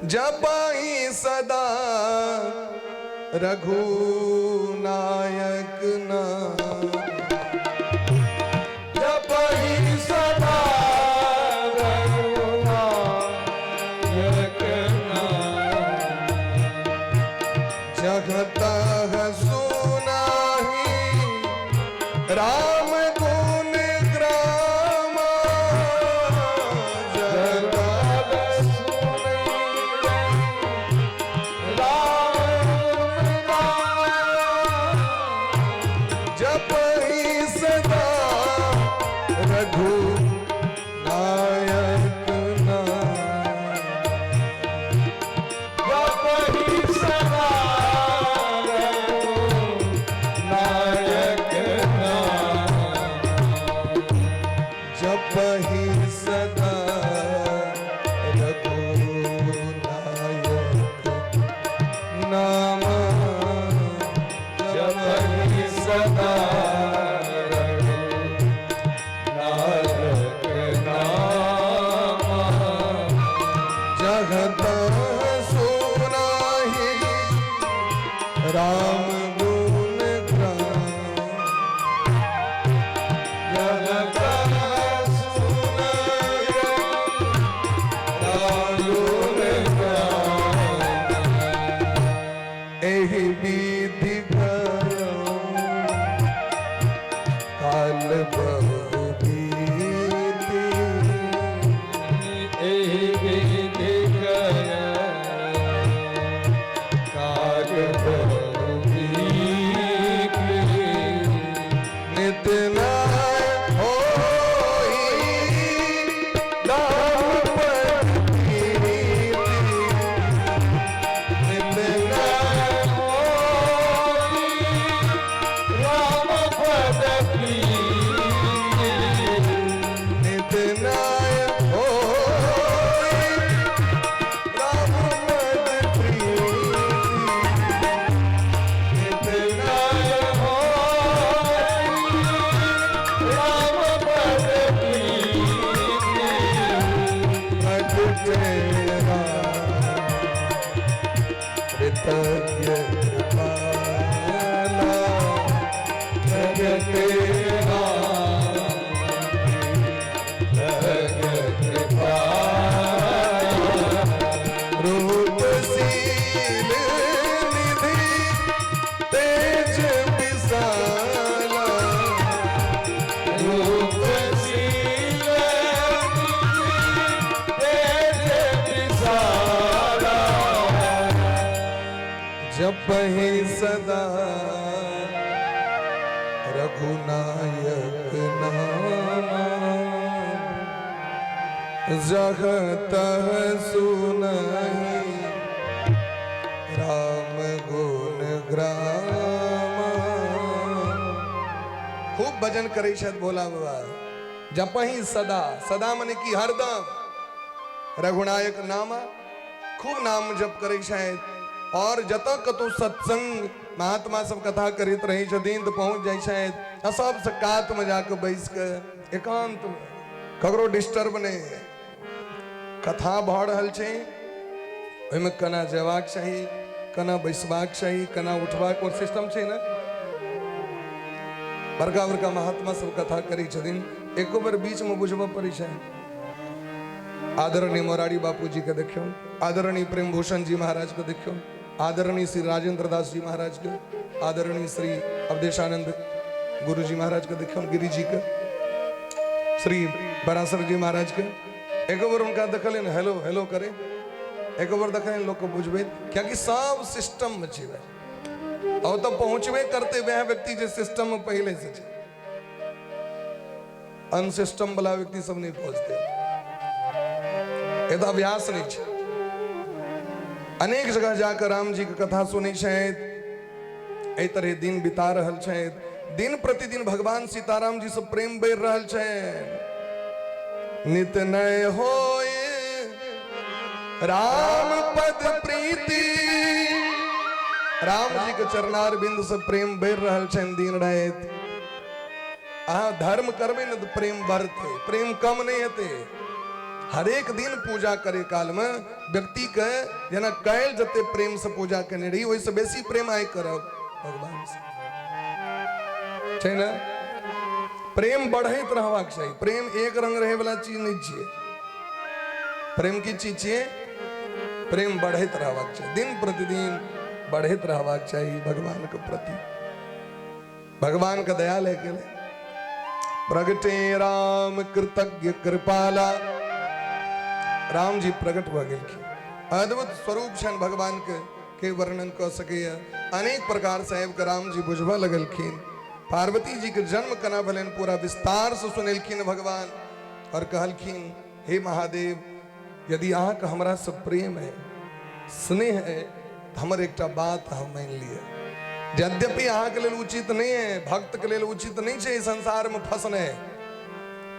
जपहि सदा रघुनायक नाम। जपहि सदा रघुनायक नाम। जगत सुनाही राम गुण ग्रामा। जगत जपहि सदा रघुनायक नाम। जपहि सदा रघुनायक नाम। जपहि सदा रघुनायक नाम। जगत सुनाही राम गुण ग्राम। जगत सुनाही राम गुण ग्राम। एहि विधि गयो काल बहु बीती। एहि विधि गयो काल बहु बीती। नित नय होई राम पद प्रीति। नित नय होई राम पद प्रीति। नित नय होई राम पद प्रीति। नित नय होई राम पद प्रीति। प्रगटे राम कृतज्ञ कृपाला। प्रगटे राम कृतज्ञ कृपाला। रूप शील निधि तेज विशाला। रूप शील तेज विशाला। जपहि सदा रघुनायक नाम। जगत सुनहि राम गुण ग्राम। खूब भजन करै छथि भोला बाबा। जपहि सदा, सदा मने की हरदम, रघुनायक नाम। खूब नाम जप करै छथि और जतऽ कतौ सत्संग महात्मा सब कथा करैत रहै छथिन तऽ पहुँच जाइ छथि आ सबसँ कातमे जाकऽ बैस कऽ एकांत, ककरो डिस्टर्ब नहि, कथा भऽ रहल छै, ओहिमे केना जेबाक चाही, केना बैसबाक चाही, केना उठबाक, और सिस्टम छै ने। बड़का बड़का महात्मा सब कथा करै छथिन, एको बेर बीचमे बुझबऽ पड़ै छै। आदरणीय मोरारी बापूजी के देखियौ, आदरणीय प्रेम भूषण जी महाराज के देखियौ, आदरणीय श्री राजेंद्र दास जी महाराज के, आदरणीय श्री अवधेशानंद गुरु जी महाराज के देखियौ, गिरी जी के, श्री पराशर जी महाराज के। एको बेर हुनका देखलियनि हेलो हेलो करे, एको बेर देखलियनि लोकके बुझबै, कियाकि सब सिस्टममे छै भाइ। और तऽ पहुँचबे करतै वएह व्यक्ति जे सिस्टममे पहिले से छै। अनसिस्टम वाला व्यक्ति सब नहि पहुँचतै, ए तऽ अभ्यास नहि छै। अनेक जगह जाकर राम जी के कथा सुनै छथि। एहि तरह दिन बिता रहल छथि। दिन प्रतिदिन भगवान सीताराम जी से प्रेम बढ़ि रहल छै। नित नय होए राम पद प्रीति। राम जी के चरणार बिंद से प्रेम बढ़ि रहल छनि दिन राति। अहाँ धर्म करबै ने तऽ प्रेम बढ़तै, प्रेम कम नहि हेतै। हरेक दिन पूजा करे काल में व्यक्ति के जेना काल्हि जते प्रेम से पूजा केने रही ओहिसँ बेसी प्रेम आइ करब भगवान से छै ने। प्रेम बढ़ैत रहबाक चाही। प्रेम एक रंग रहे वाला चीज नहीं छियै। प्रेम की चीज छियै? प्रेम बढ़ैत रहबाक चाही, दिन प्रतिदिन बढ़ैत रहबाक चाही भगवान के प्रति। भगवान के दया ले गेलै। प्रगटे राम कृतज्ञ कृपाला, राम जी प्रकट भऽ गेलखिन। अद्भुत स्वरूप छनि भगवान के वर्णन कऽ सकैए। अनेक प्रकार से आबि कऽ राम जी बुझबऽ लगलखिन। पार्वती जी के जन्म केना भेलनि पूरा विस्तार से सुनेलखिन भगवान और कहलखिन हे महादेव, यदि अहाँके हमरा से प्रेम है, स्नेह है, तऽ हमर एकटा बात अहाँ मानि लिअ। यद्यपि अहाँके लेल उचित नहि है, भक्त के लेल उचित नहि छै संसार में फंसने,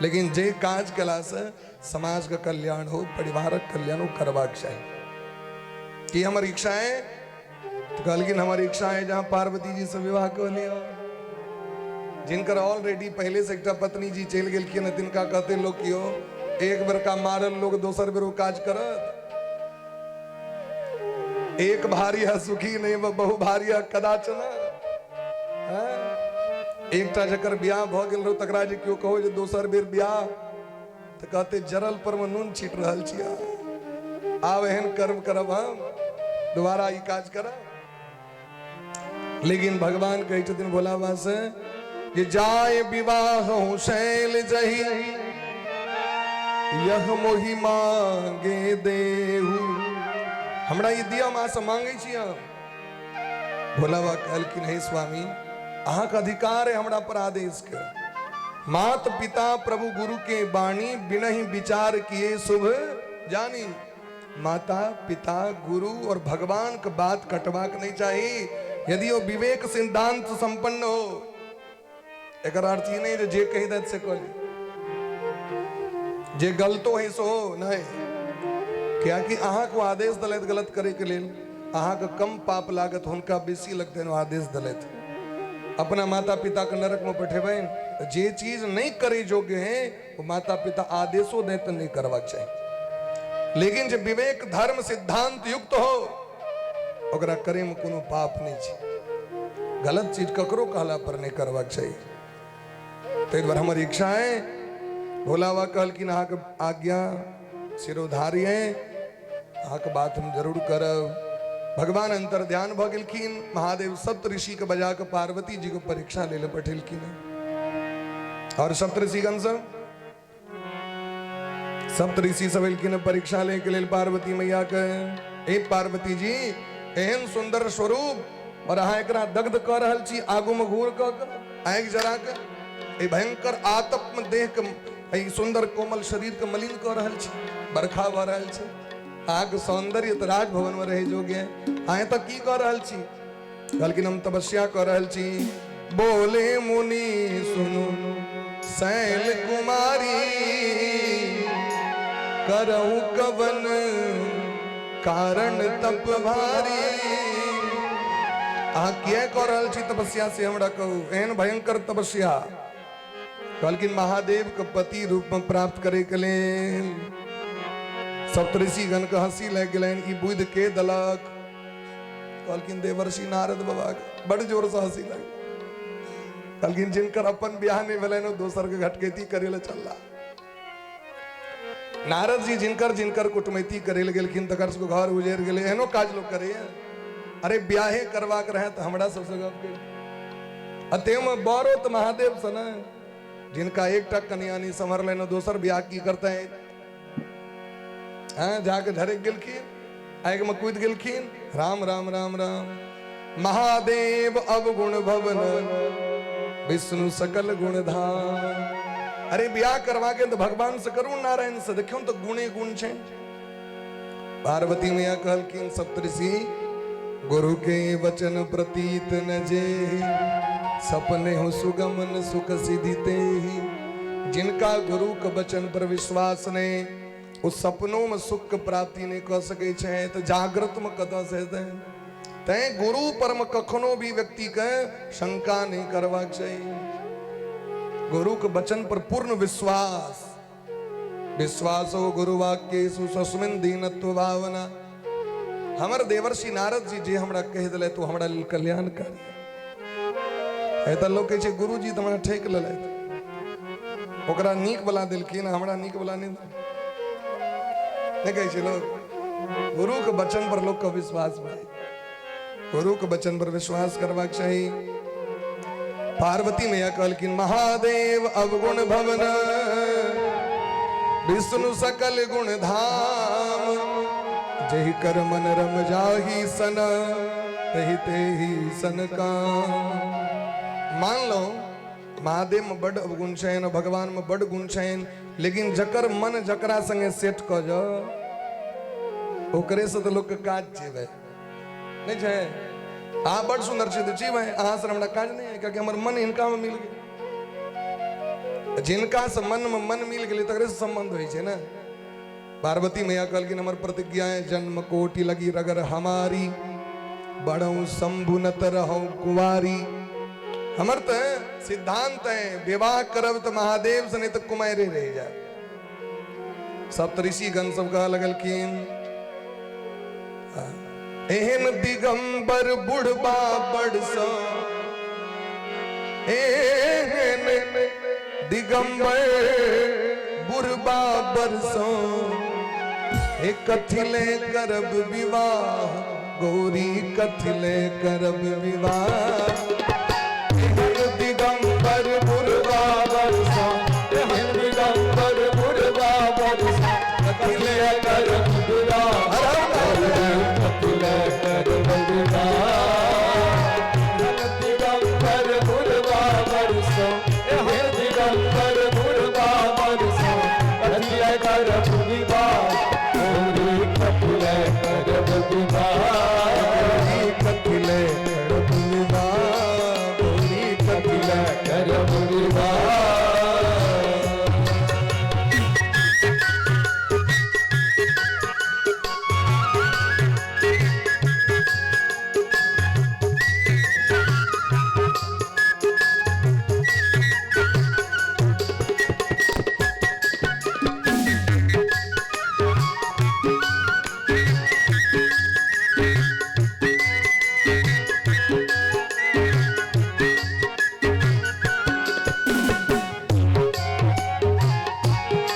लेकिन जे काज केलासँ समाज के कल्याण हो, परिवारक कल्याण हो, करबाक चाही। की हमर इच्छा है? तो कहलखिन हमर इच्छा है जहाँ पार्वती जी से विवाह कऽ लिअ। जिनकर ऑलरेडी पहले से एकटा पत्नी जी चलि गेलखिन, तिनका कहते लोग कियो एक बेर का मारल लोग दोसर बेर ओ काज करत। एक भारी है सुखी नहीं बहु भारी है कदाचन। एकटा जकर ब्याह भऽ गेल रहो तकरा जे केओ कहो जे दोसर बेर ब्याह, तऽ कहते जरल पर में नून छीट रहल छी, आब एहन कर्म करब हम, दोबारा ई काज करब। लेकिन भगवान कहै छथिन भोला बाबा से जे जाय विवाह हूँ शैल जही, यह मोहि मांगे देहू। हमरा ई दिया माँ से मांगे छी हम। भोला बाबा कहलखिन हे स्वामी, अहाँके अधिकार है हमरा पर आदेश के। मात पिता प्रभु गुरु के वाणी बिना ही विचार किए शुभ जानी। माता पिता गुरु और भगवान के बात कटबाक नहीं चाहिए यदि वो विवेक सिद्धांत संपन्न हो। एकर अर्थ ई नहीं जे कही देत से करी, जे गलतो है सो नहीं, कियाकि अहाँ को आदेश दलैत गलत करे के लेल अहाँ के कम पाप लागत, हुनका बेसी लगतनि ओ आदेश दलैत। अपना माता पिता के नरक में पठेबनि, जे चीज नहीं करे योग्य है वो माता पिता आदेशो दे तो नहीं करबाक चाही। लेकिन जे विवेक धर्म सिद्धांत युक्त हो ओकरा करे में कोनो पाप नहीं छै। गलत चीज ककरो कहला पर नहीं करबाक चाही। ताहि दुआरे हमर इच्छा है। भोला बाबा कहलखिन अहाँके आज्ञा सिरोधारी है, अहाँके बात हम जरूर करब। भगवान अंतर ध्यान भऽ गेलखिन। महादेव सप्त ऋषि के बजा के पार्वती जी के परीक्षा ले ले पठेलखिन। और सप्त ऋषिगण सब सप्त ऋषि सब एलखिन परीक्षा ले के लेल पार्वती मैया के। हे पार्वती जी, एहन सुंदर स्वरूप और अहाँ एकरा दग्ध कऽ रहल छी, आगू में घूर कऽ के आगि जरा के एहि भयंकर आतप में देह के एहि सुंदर कोमल शरीर के मलिन कऽ रहल छी, बरखा भऽ रहल छै। अहाँके सौंदर्य तऽ राजभवन में रहै योग्य है, अहाँ तऽ की कऽ रहल छी? कहलखिन हम तपस्या कऽ रहल छी। बोले मुनि सुनु शैल कुमारी, करहु कवन कारण तप भारी। अहाँ किया कऽ रहल छी तपस्या से हमरा कहू, एहन भयंकर तपस्या। कहलखिन महादेव के पति रूप में प्राप्त करे के लेल। सप्तऋषिगण के हंसी लागि गेलनि, ई बुद्धि के देलक? कहलखिन देवर्षि नारद बाबा के। बड़ जोर से हंसी लागि। कहलखिन जिनकर अपन ब्याह नहीं भेलनि ओ दोसर के घटकैती करे लए चलला। नारद जी जिनकर जिनकर कुटमैती करे लए गेलखिन तकर सबके घर उजैड़ गेलै। एहनो काज लोक करैया? अरे ब्याहे करबाक रहे तऽ हमरा सबसँ गप केलखिन। आ ताहिमे बड़ो तऽ महादेव से ने, जिनका एकटा कनिया नहीं सम्हरलनि दोसर ब्याह की करतै? हाँ, जाके झरक गेलखिन, आगि में कूद गेलखिन। राम राम राम राम। महादेव अवगुण भवन, विष्णु सकल गुण धाम। अरे ब्याह करवा के तो भगवान से करू, नारायण से। देखियो तो गुणे गुण छै। पार्वती मैया कहलखिन सप्तऋषि गुरु के वचन प्रतीत न जे, सपने हो सुगमन सुख सिद्धि ते ही। जिनका गुरु के वचन पर विश्वास नहीं वो सपनों में सुख के प्राप्ति नहीं कर सके छै, तो जागृत में कतऽ से हेतै? तैं गुरु पर में कखनो भी व्यक्ति के शंका नहीं करबाक चाहिए। गुरु के वचन पर पूर्ण विश्वास। विश्वासो गुरुवाक्येषु सस्मिन् दीनत्व भावना। हमर देवर्षि नारद जी जे हमरा कहि देलथि ओ हमरा लेल कल्याणकारी। एतऽ लोक कहै छै गुरुजी तऽ हमरा ठकि लेलथि, ओकरा नीक वाला देलखिन, हमरा नीक वाला नहि देलखिन। नहि कहै छै लोक? गुरु के वचन पर लोक के विश्वास भाई, गुरु के वचन पर विश्वास करबाक चाही। पार्वती मैया कहलखिन महादेव अवगुण भवन विष्णु सकल गुण धाम, जहि कर मन रम जाहि सन तहि तेहि सन काम। मान लो महादेव में बड अवगुण छनि, भगवान में बड गुण छनि, लेकिन जकर मन जकरा संगे सेट कऽ जाओ ओकरे से तऽ लोक के काज छै भाई, नहीं छै? अहाँ बड सुंदर छी तऽ छी भाई, अहाँ से हमरा काज नहीं है, कियाकि हमर मन हिनका में मिल गेल। जिनका से मन में मन मिल गेलै तकरे से संबंध होइ छै ने। पार्वती मैया कहलखिन हमर प्रतिज्ञा है जन्म कोटि लगी रगर हमारी, बड़ऊ शंभु नत रहूं कुंवारी। हमर तऽ सिद्धांत है विवाह करब तऽ महादेव से, नहीं तऽ कुमारे रह जाए। सप्तऋषि गण सब कह लगलखिन एहन दिगंबर बुढ़बा बड़ सा, एहन दिगंबर बुढ़बा बरसो, हे कथिले करब विवाह गौरी कथिले करब विवाह। एहन दिगंबर बुढ़बा बरसो, एहन दिगंबर बुढ़बा बरसो, कथिले करब विवाह कथिले करब विवाह। एहन दिगंबर बुढ़बा बरसो, एहन दिगंबर बुढ़बा बरसो, कथिले करब विवाह गौरी कथिले करब विवाह। गौरी कथिले करब विवाह गौरी कथिले करब विवाह।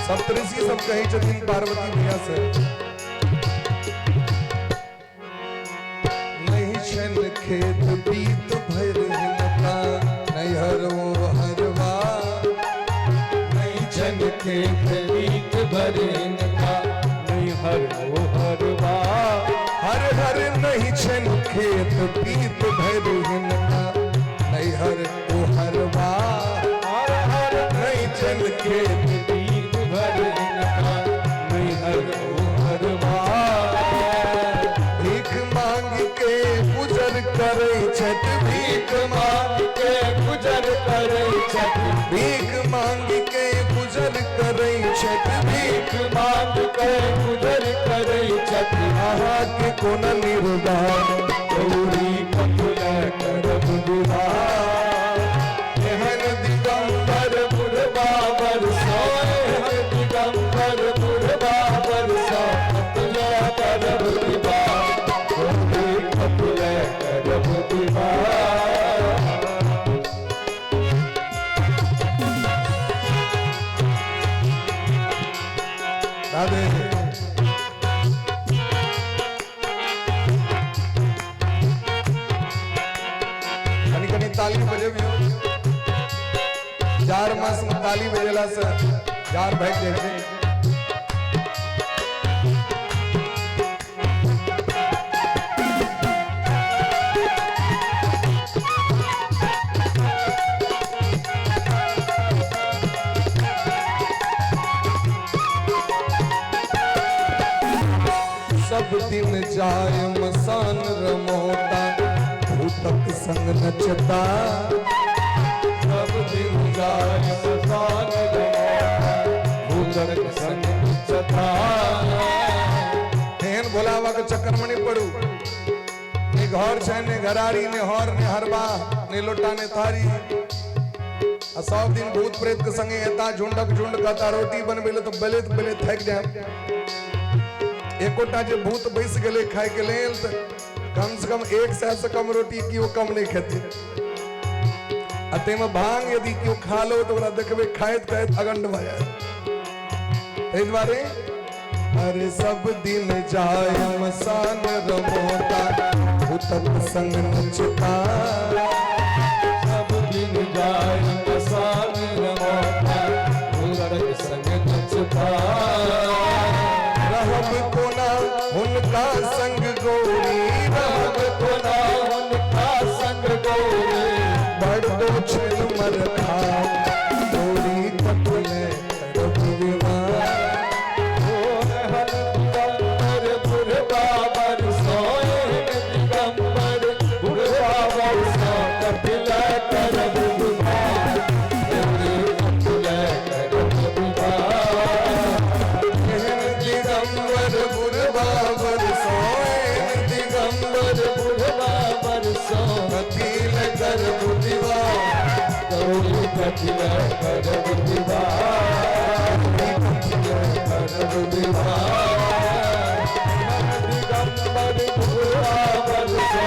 सप्तऋषि सब कहै छथिन पार्वती मैया से, नहीं छन खेत पीत भर हिनका नैहर ओ हरवा, नहीं छन खेत पीत भर हिनका नैहर ओ हरवा। हर हर नहीं छन खेत पीत भर हिनका नैहर ओ हरवा, हर हर नहीं छन खेत पीत भर हिनका नैहर ओ हरवा। भीख मांग के गुजर करै छथि, भीख मांग के गुजर करै छथि, भीख मांग के गुजर करै छथि, भीख मांग के गुजर करै छथि, अहाँ के कोना निर्वाह गौरी कथिले करब विवाह। एहन दिगंबर बुढ़बा बरसो, एहन दिगंबर बुढ़बा बरसो, कथिले करब विवाह गौरी कथिले करब विवाह। राधे। कनी कनी ताली बजेबियो, जार मास में ताली बजेला से जार भागि जाइ छै। सब दिन जाय मसान रमोता भूतक संग नचता, सब दिन जाय मसान रमोता भूतक संग नचता। एहन भोला बाबा के चक्कर में नहीं पड़ू, ने घर छै ने घरारी, ने हर ने हरबा, ने लोटा ने थारी। आ सब दिन भूत प्रेत के संगे एता झुंडक झुंड कहता रोटी बनबै लए तऽ बेलैत बेलैत थाकि जायब। एकोटा जे भूत बैस गेलै खाय के लेल तऽ कम से कम 100 से कम रोटी केओ कम नहि खेतै। आ ताहिमे भांग यदि केओ खा लो तऽ ओकरा देखबै खाइत खाइत अगंड भऽ जायत। ताहि दुआरे अरे सब दिन जाय मसान रमोता भूतक संग नचता। सब दिन जाय मसान रमोता भूतक संग नचता। रहब कोना हुनका संग गौरी, रहब कोना हुनका संग गौरी। बड़ दोछन मर खा गौरी कटले करब विवाह। दिगंबर बुढ़बा बर सोए, दिगंबर बुढ़बा बर सो कपिल करब विवाह। गौरी कपिल करब विवाह। एहन दिगंबर बुढ़बा बर सोए, दिगंबर बुढ़बा बर सो कपिल करब विवाह। गौरी कपिल करब विवाह। करब विवाह। दिगंबर बुढ़बा बर सो,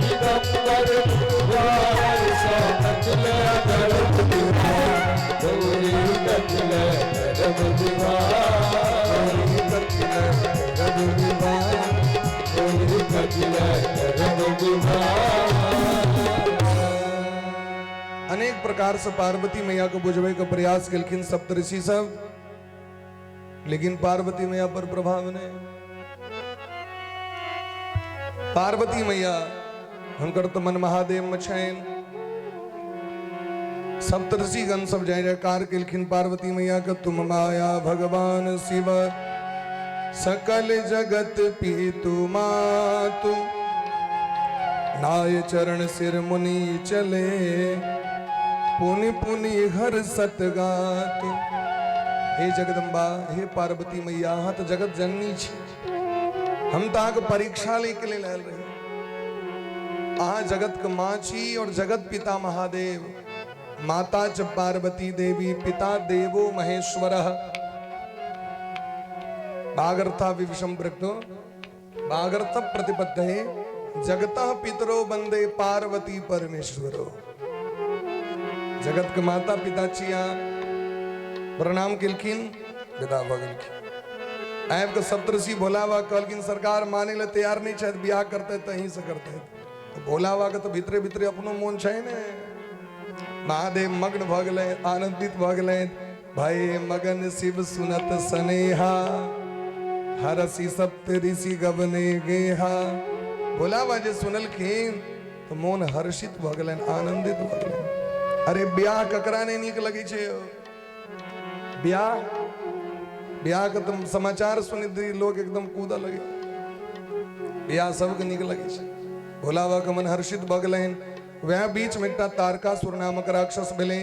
दिगंबर बुढ़बा बर सो कपिल करब विवाह। गौरी कपिल करब विवाह। गौरी कपिल करब विवाह। गौरी कपिल करब विवाह। अनेक प्रकार से पार्वती मैया को बुझबै के प्रयास केलखिन सप्तऋषि सब, लेकिन पार्वती मैया पर प्रभाव नहीं। पार्वती मैया हुनकर तो मन महादेव में छनि। सप्तऋषिगण सब जय जयकार केलखिन पार्वती मैया के, तुम माया भगवान शिव सकल जगत पीतु मातु, नाय चरण सिर मुनि चले पुनि पुनि हर सत गात। हे जगदम्बा, हे पार्वती मैया, अहाँ तऽ जगत जननी छी, हम तऽ अहाँके परीक्षा लै के लेल आयल रही। अहाँ जगत के माँ छी और जगत पिता महादेव। माता च पार्वती देवी पिता देवो महेश्वरः। बागर्था विषम प्रक्तो बागर्थ प्रतिपद्धये जगतः पितरो वंदे पार्वती परमेश्वरो। जगत के माता पिता छी अहाँ। प्रणाम केलखिन, विदा भऽ गेलखिन। आबि कऽ सप्तऋषि भोला बाबा कहलखिन सरकार मानै लए तैयार नहि छथि, बियाह करतै तऽ अहीं से करतै। तऽ भोला बाबा के तऽ भीतरे भीतरे अपनो मोन छै ने। महादेव मग्न भऽ गेलै, आनंदित भऽ गेलै। भय मगन शिव सुनत स्नेहा, हरसि सप्त ऋषि गबने गेहा। भोला बाबा जे सुनलखिन तऽ मोन हर्षित भऽ गेलनि, आनंदित भऽ गेलनि। अरे बियाह ककरा नहि नीक लगै छै? बियाह बियाह के तऽ समाचार सुनि लोग एकदम कूदऽ लगे। बियाह सबके नीक लगै छै। भोला बाबा के मन हर्षित भऽ गेलनि। वएह बीच में एकटा तारकासुर नामक राक्षस भेलै,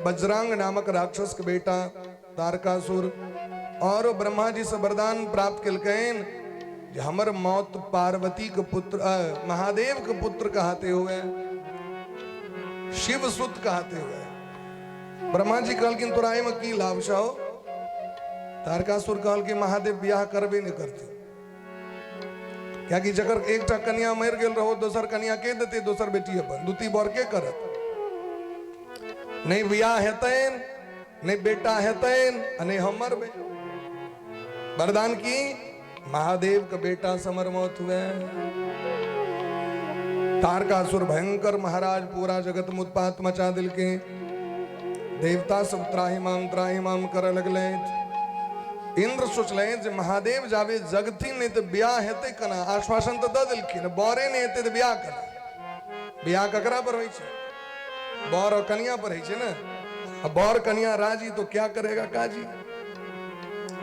बज्रांग नामक राक्षस के बेटा तारकासुर, और ब्रह्मा जी से वरदान प्राप्त केलकनि जे हमर मौत पार्वती के पुत्र महादेव के पुत्र कहते हुए, शिव सुत कहते हुए। ब्रह्मा जी कहलखिन तोरा एहिमे की लाभ छौ? तारकासुर कहलखिन महादेव बियाह करबे नहि करते, कियाकि जकर एकटा कन्या मरि गेल रहो दोसर कन्या के देते, दोसर बेटी अपन दूती बर के करत। नहि बियाह हेतनि, नहि बेटा हेतनि, आ नहि हम मरबै। वरदान की महादेव के बेटा समर मौत हुए। तारकासुर भयंकर महाराज पूरा जगत में उत्पात मचा दिलके। देवता सब त्राहिमाम त्राहिमाम करे लगले। इंद्र सोचले जे महादेव जाबे जगथिन नहीं तो ब्याह हेतै केना? आश्वासन तो दऽ देलखिन, बरे नहीं हेतै तो ब्याह केना? ब्याह ककरा पर होइ छै? बर और कन्या पर होइ छै ने। आ बर कन्या राजी तो क्या करेगा काजी?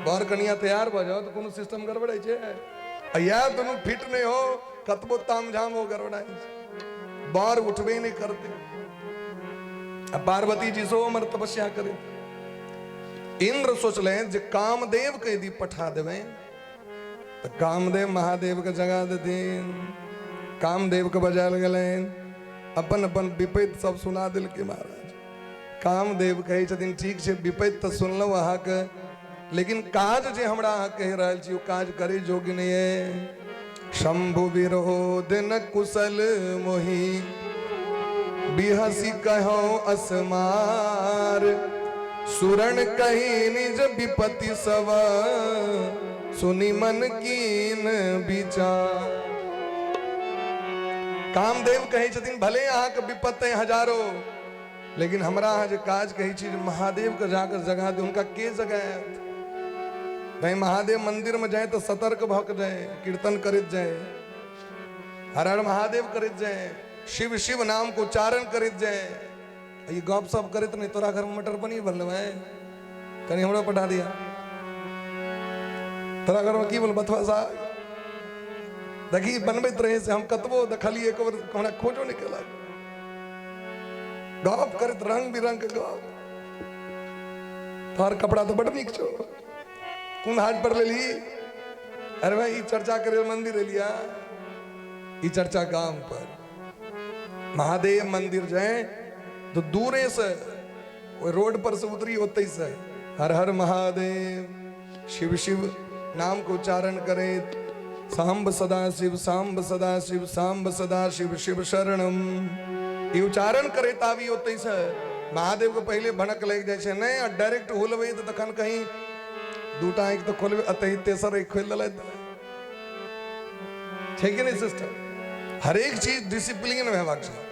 बर कन्या तैयार भऽ जाओ तो कोनो सिस्टम गड़बड़ाइ छै। आ इएह दुनू फिट नहीं हो कतबो तामझाम हो गड़बड़ाइ छै, बर उठबे नहीं करते। आ पार्वती जी सेहो हमर तपस्या करे। इंद्र सोचले जे कामदेव के यदि पठा देबै तऽ कामदेव महादेव के जगा देथिन। कामदेव के बजायल गेलनि, अपन अपन विपैत सब सुना देलकै महाराज। कामदेव कहै छथिन ठीक छै, विपत्ति तऽ सुनलहुँ अहाँके, लेकिन काज जे हमरा अहाँ कहि रहल छी ओ काज करै योग्य नहि अइ। शंभु विरोध न कुशल मोहि बिहसी कहो असमार, सुरण कही निज विपत्ति सब सुनि मन कीन विचार। कामदेव कहै छथिन भले अहाँके विपत्ति अइ हजारो, लेकिन हमरा अहाँ जे काज कहै छी जे महादेवके जाकऽ जगा दू, हुनका के जगायत? तैं महादेव मंदिरमे जाय तऽ सतर्क भऽ कऽ जाय, कीर्तन करैत जाय, हर हर महादेव करैत जाय, शिव शिव नाम के उच्चारण करैत जाय। ई गप सप करैत नहि, तोरा घरमे मटर पनीर बनल है, कनि हमरो पठा दिया, तोरा घरमे की बोल बथुआ साग, देखी बनबैत रहे से हम कतबो देखलियै एक बेर हमरा खोजो नहि केलक। गप करैत रंग बिरंग के गप, तोहर कपड़ा तऽ बड नीक छौ, कोन हाट पर लेलही? अरे भाई ई चर्चा करे मंदिर एलिया, ई चर्चा गाम पर। महादेव मंदिर जाए तो दूरे से ओहि रोड पर से उतरी ओतै से हर हर महादेव शिव शिव नाम के उच्चारण करैत सांब सदा शिव सांब सदा शिव सांब सदा शिव शिव शरणम ई उच्चारण करैत आबी ओतै से महादेव के पहिले भनक लागि जाइ छै, नहि आ डायरेक्ट हुलबै तऽ तखन कहीं दूटा आँखि तऽ खोलबै, अतही तेसर आँखि खोलि देलथि छै कि नहि सिस्टम? हरेक चीज डिसिप्लिन में हेबाक चाही।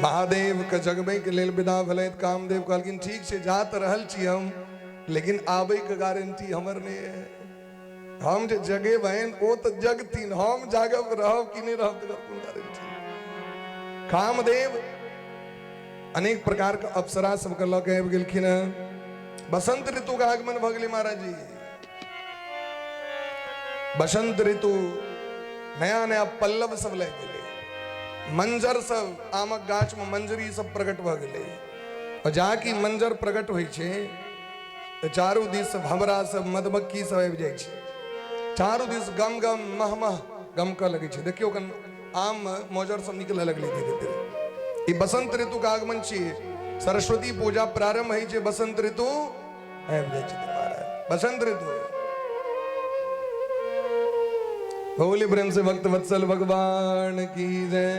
महादेव के जगबै के लेल विदा भेलथि। कामदेव कहलखिन ठीक छै, जा तऽ रहल छी हम, लेकिन आबै के गारंटी हमर नहि है। हम जे जगेबनि ओ तऽ जगथिन, हम जागब रहब कि नहि रहब तकर कोन गारंटी। कामदेव अनेक प्रकार के अप्सरा सबके लऽ के आबि गेलखिन हेँ। बसंत ऋतु के आगमन भऽ गेलै महाराज जी। बसंत ऋतु नया नया पल्लव सब लागि गेलै, मंजर सब आमक गाछ में मंजरी सब प्रकट भऽ गेलै। और जा कि मंजर प्रकट होइ छै तऽ चारू दिस भमरा सब मधुमक्खी सब आबि जाइ छै, चारू दिस गम गम मह मह गमकऽ लगै छै। देखियौ कन आम में मौजर सब निकलऽ लगलै धीरे धीरे। ई बसंत ऋतु के आगमन छियै। सरस्वती पूजा प्रारंभ होइ छै, बसंत ऋतु आबि जाइ छै महाराज, बसंत ऋतु। बोली प्रेम से भक्त वत्सल भगवान की जय।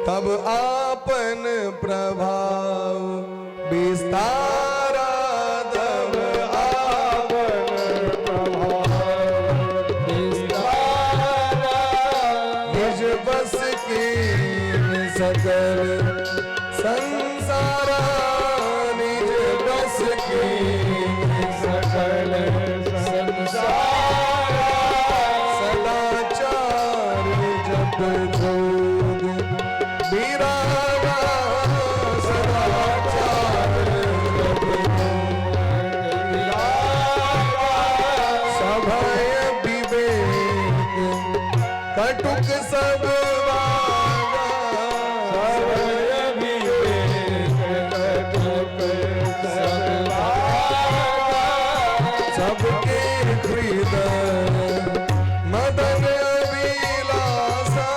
तब आपन प्रभाव विस्तारा, तब आपन प्रभाव विस्तारा, निज बस की सकल संसारा, निज बस की सकल संसारा, सदाचार जप जोग बिरागा, सदाचार जप बिरागा, सभय विवेक कटुक सब बागा, सभय विवेक कटुक सब बागा, सबके हृदय मदन अभिलाषा,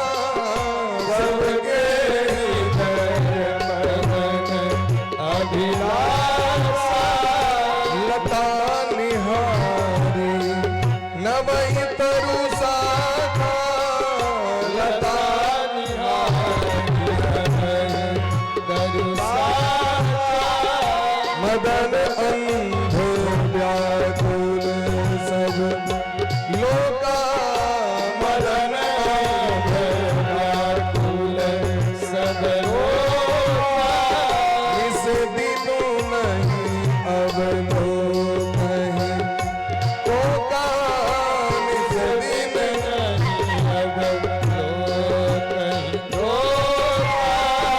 सबके हृदय मदन अभिलाषा, लता निहारी नवहि तरु शाखा, लता निहारी तरु शाखा, मदन अंध व्याकुल सब लोका, मदन अंध व्याकुल सब लोका, इस दिनु नहीं अब तो कहीं को काम, इस दिन नहीं अब तो कहीं लोका,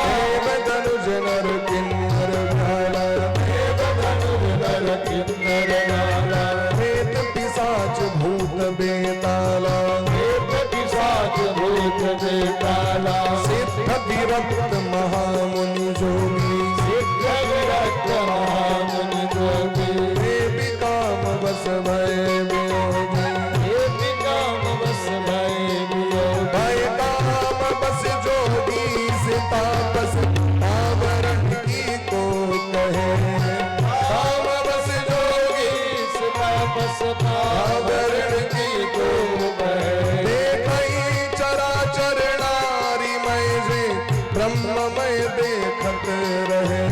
देव धनुज नर किन्नर भाला, देव धनुज नर किन्नर भाला, प्रेत पिशाच भूत बेताला, प्रेत पिशाच भूत बेताला, सिद्ध विरक्त महामुनि जोगी, सिद्ध विरक्त महामुनि जोगी, देवी काम बस भय वियोगी, देवी काम बस भय वियोगी, भय काम बस जोगी सीता बस आवरण की को देखई चराचर नारी मय जे ब्रह्ममय देखत रहे।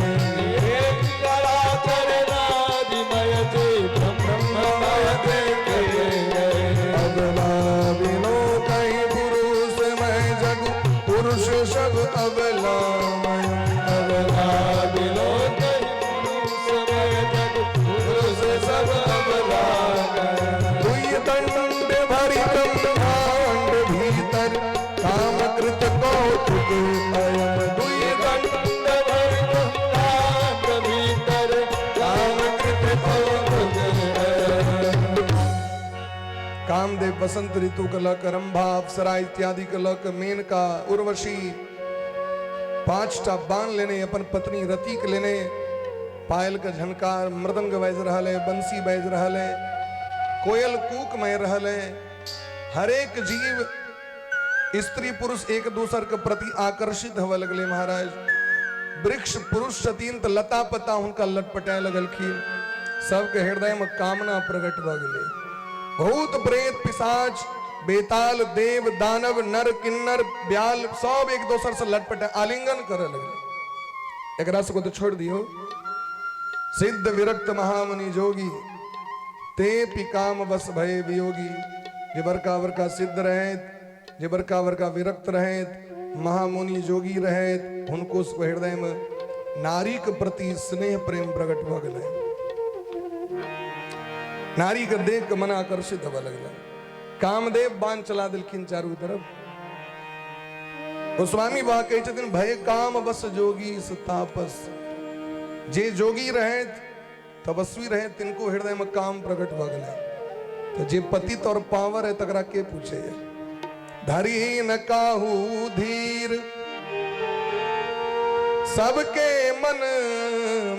एक चराचर नारिमय जे ब्रह्ममय देखत रहे। अबला बिनो कहीं पुरुष मय जगु पुरुष सब अबला मय। अबला बिनो कहीं पुरुषमय जग पुरुष सब अबला मय। दुई दंड भरि ब्रह्मांड भीतर काम कृत कौतुक अयम। दुई दंड दंड भरि ब्रह्मांड भीतर काम कृत कौतुक अयम। कामदेव बसंत ऋतु के लक रंभा अप्सरा इत्यादि के लक मेनका उर्वशी 5टा बाण लेने अपन पत्नी रति के लेने पायल के झनकार मृदंग बाजि रहल है, बंसी बाजि रहल है, कोयल कूक मारि रहल है। हरेक जीव स्त्री पुरुष एक दूसर के प्रति आकर्षित होवे लगले महाराज। वृक्ष पुरुष छथिन तऽ लता पता हुनका लटपटाए लगलखिन। सबके हृदय में कामना प्रकट भऽ गेलै। भूत प्रेत पिशाच बेताल देव दानव नर किन्नर ब्याल सब एक दोसर से लटपटा आलिंगन करे लगले। एकरा सबके तो छोड़ दियो। सिद्ध विरक्त महामुनि जोगी ते पि काम बस भय वियोगी। जे बड़का बड़का सिद्ध रहत, जे बड़का बड़का विरक्त रहत, महामुनि जोगी रहत, हुनको सबके हृदय में नारी के प्रति स्नेह प्रेम प्रकट भऽ गेलै। नारी के देख के मन आकर्षित होबऽ लगलै। कामदेव बाण चला देलखिन चारू तरफ। गोस्वामी बाबा कहै छथिन भय काम बस जोगी तापस। जे जोगी रहत तपस्वी रहत तिनको हृदय में काम प्रकट भऽ गेलै। तऽ जे पतित और पावर है तकरा के पूछे। धरी न काहू धीर सबके मन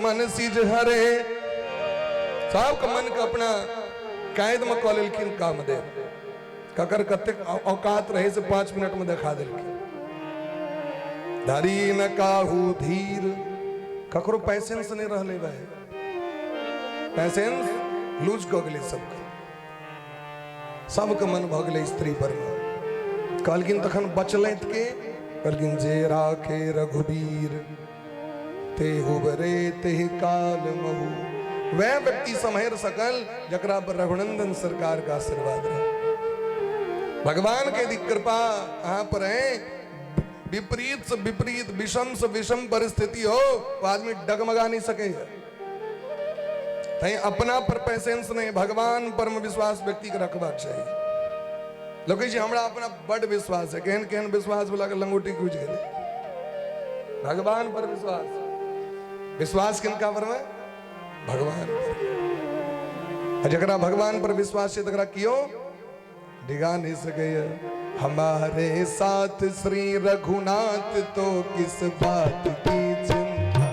मन सिज हरे। सबके मन के अपना कैद में कऽ लेलखिन कामदेव। ककर कतेक औकात रहे से 5 मिनट में देखा देलखिन। धरी न काहू धीर, ककरो पैसेंस नहीं रहले भाई, पैसेंस लूज कऽ गेलै सबके। सबके मन भऽ गेलै स्त्री पर में। कहलखिन तखन बचलैत के? कहलखिन जे राखे रघुबीर ते हुबरे तेह काल महु। वह व्यक्ति सम्हर सकल जकरा पर रघुनंदन सरकार का आशीर्वाद रहे। भगवान के यदि कृपा अहाँ पर है, विपरीत से विपरीत विषम से विषम परिस्थिति हो तो आदमी डगमगा नहीं सके। तैं अपना पर पैसेंस नहीं, भगवान पर में विश्वास व्यक्ति के रखबाक चाही। लोग कहै छै हमरा अपना बड विश्वास है, केहन केहन विश्वास वाला के लंगोटी खुजि गेलै। भगवान पर विश्वास, विश्वास किनका पर में? भगवान पर। आ जकरा भगवान पर विश्वास छै तकरा कियो डिगा नहीं सकैया। हमारे साथ श्री रघुनाथ तो किस बात की चिंता।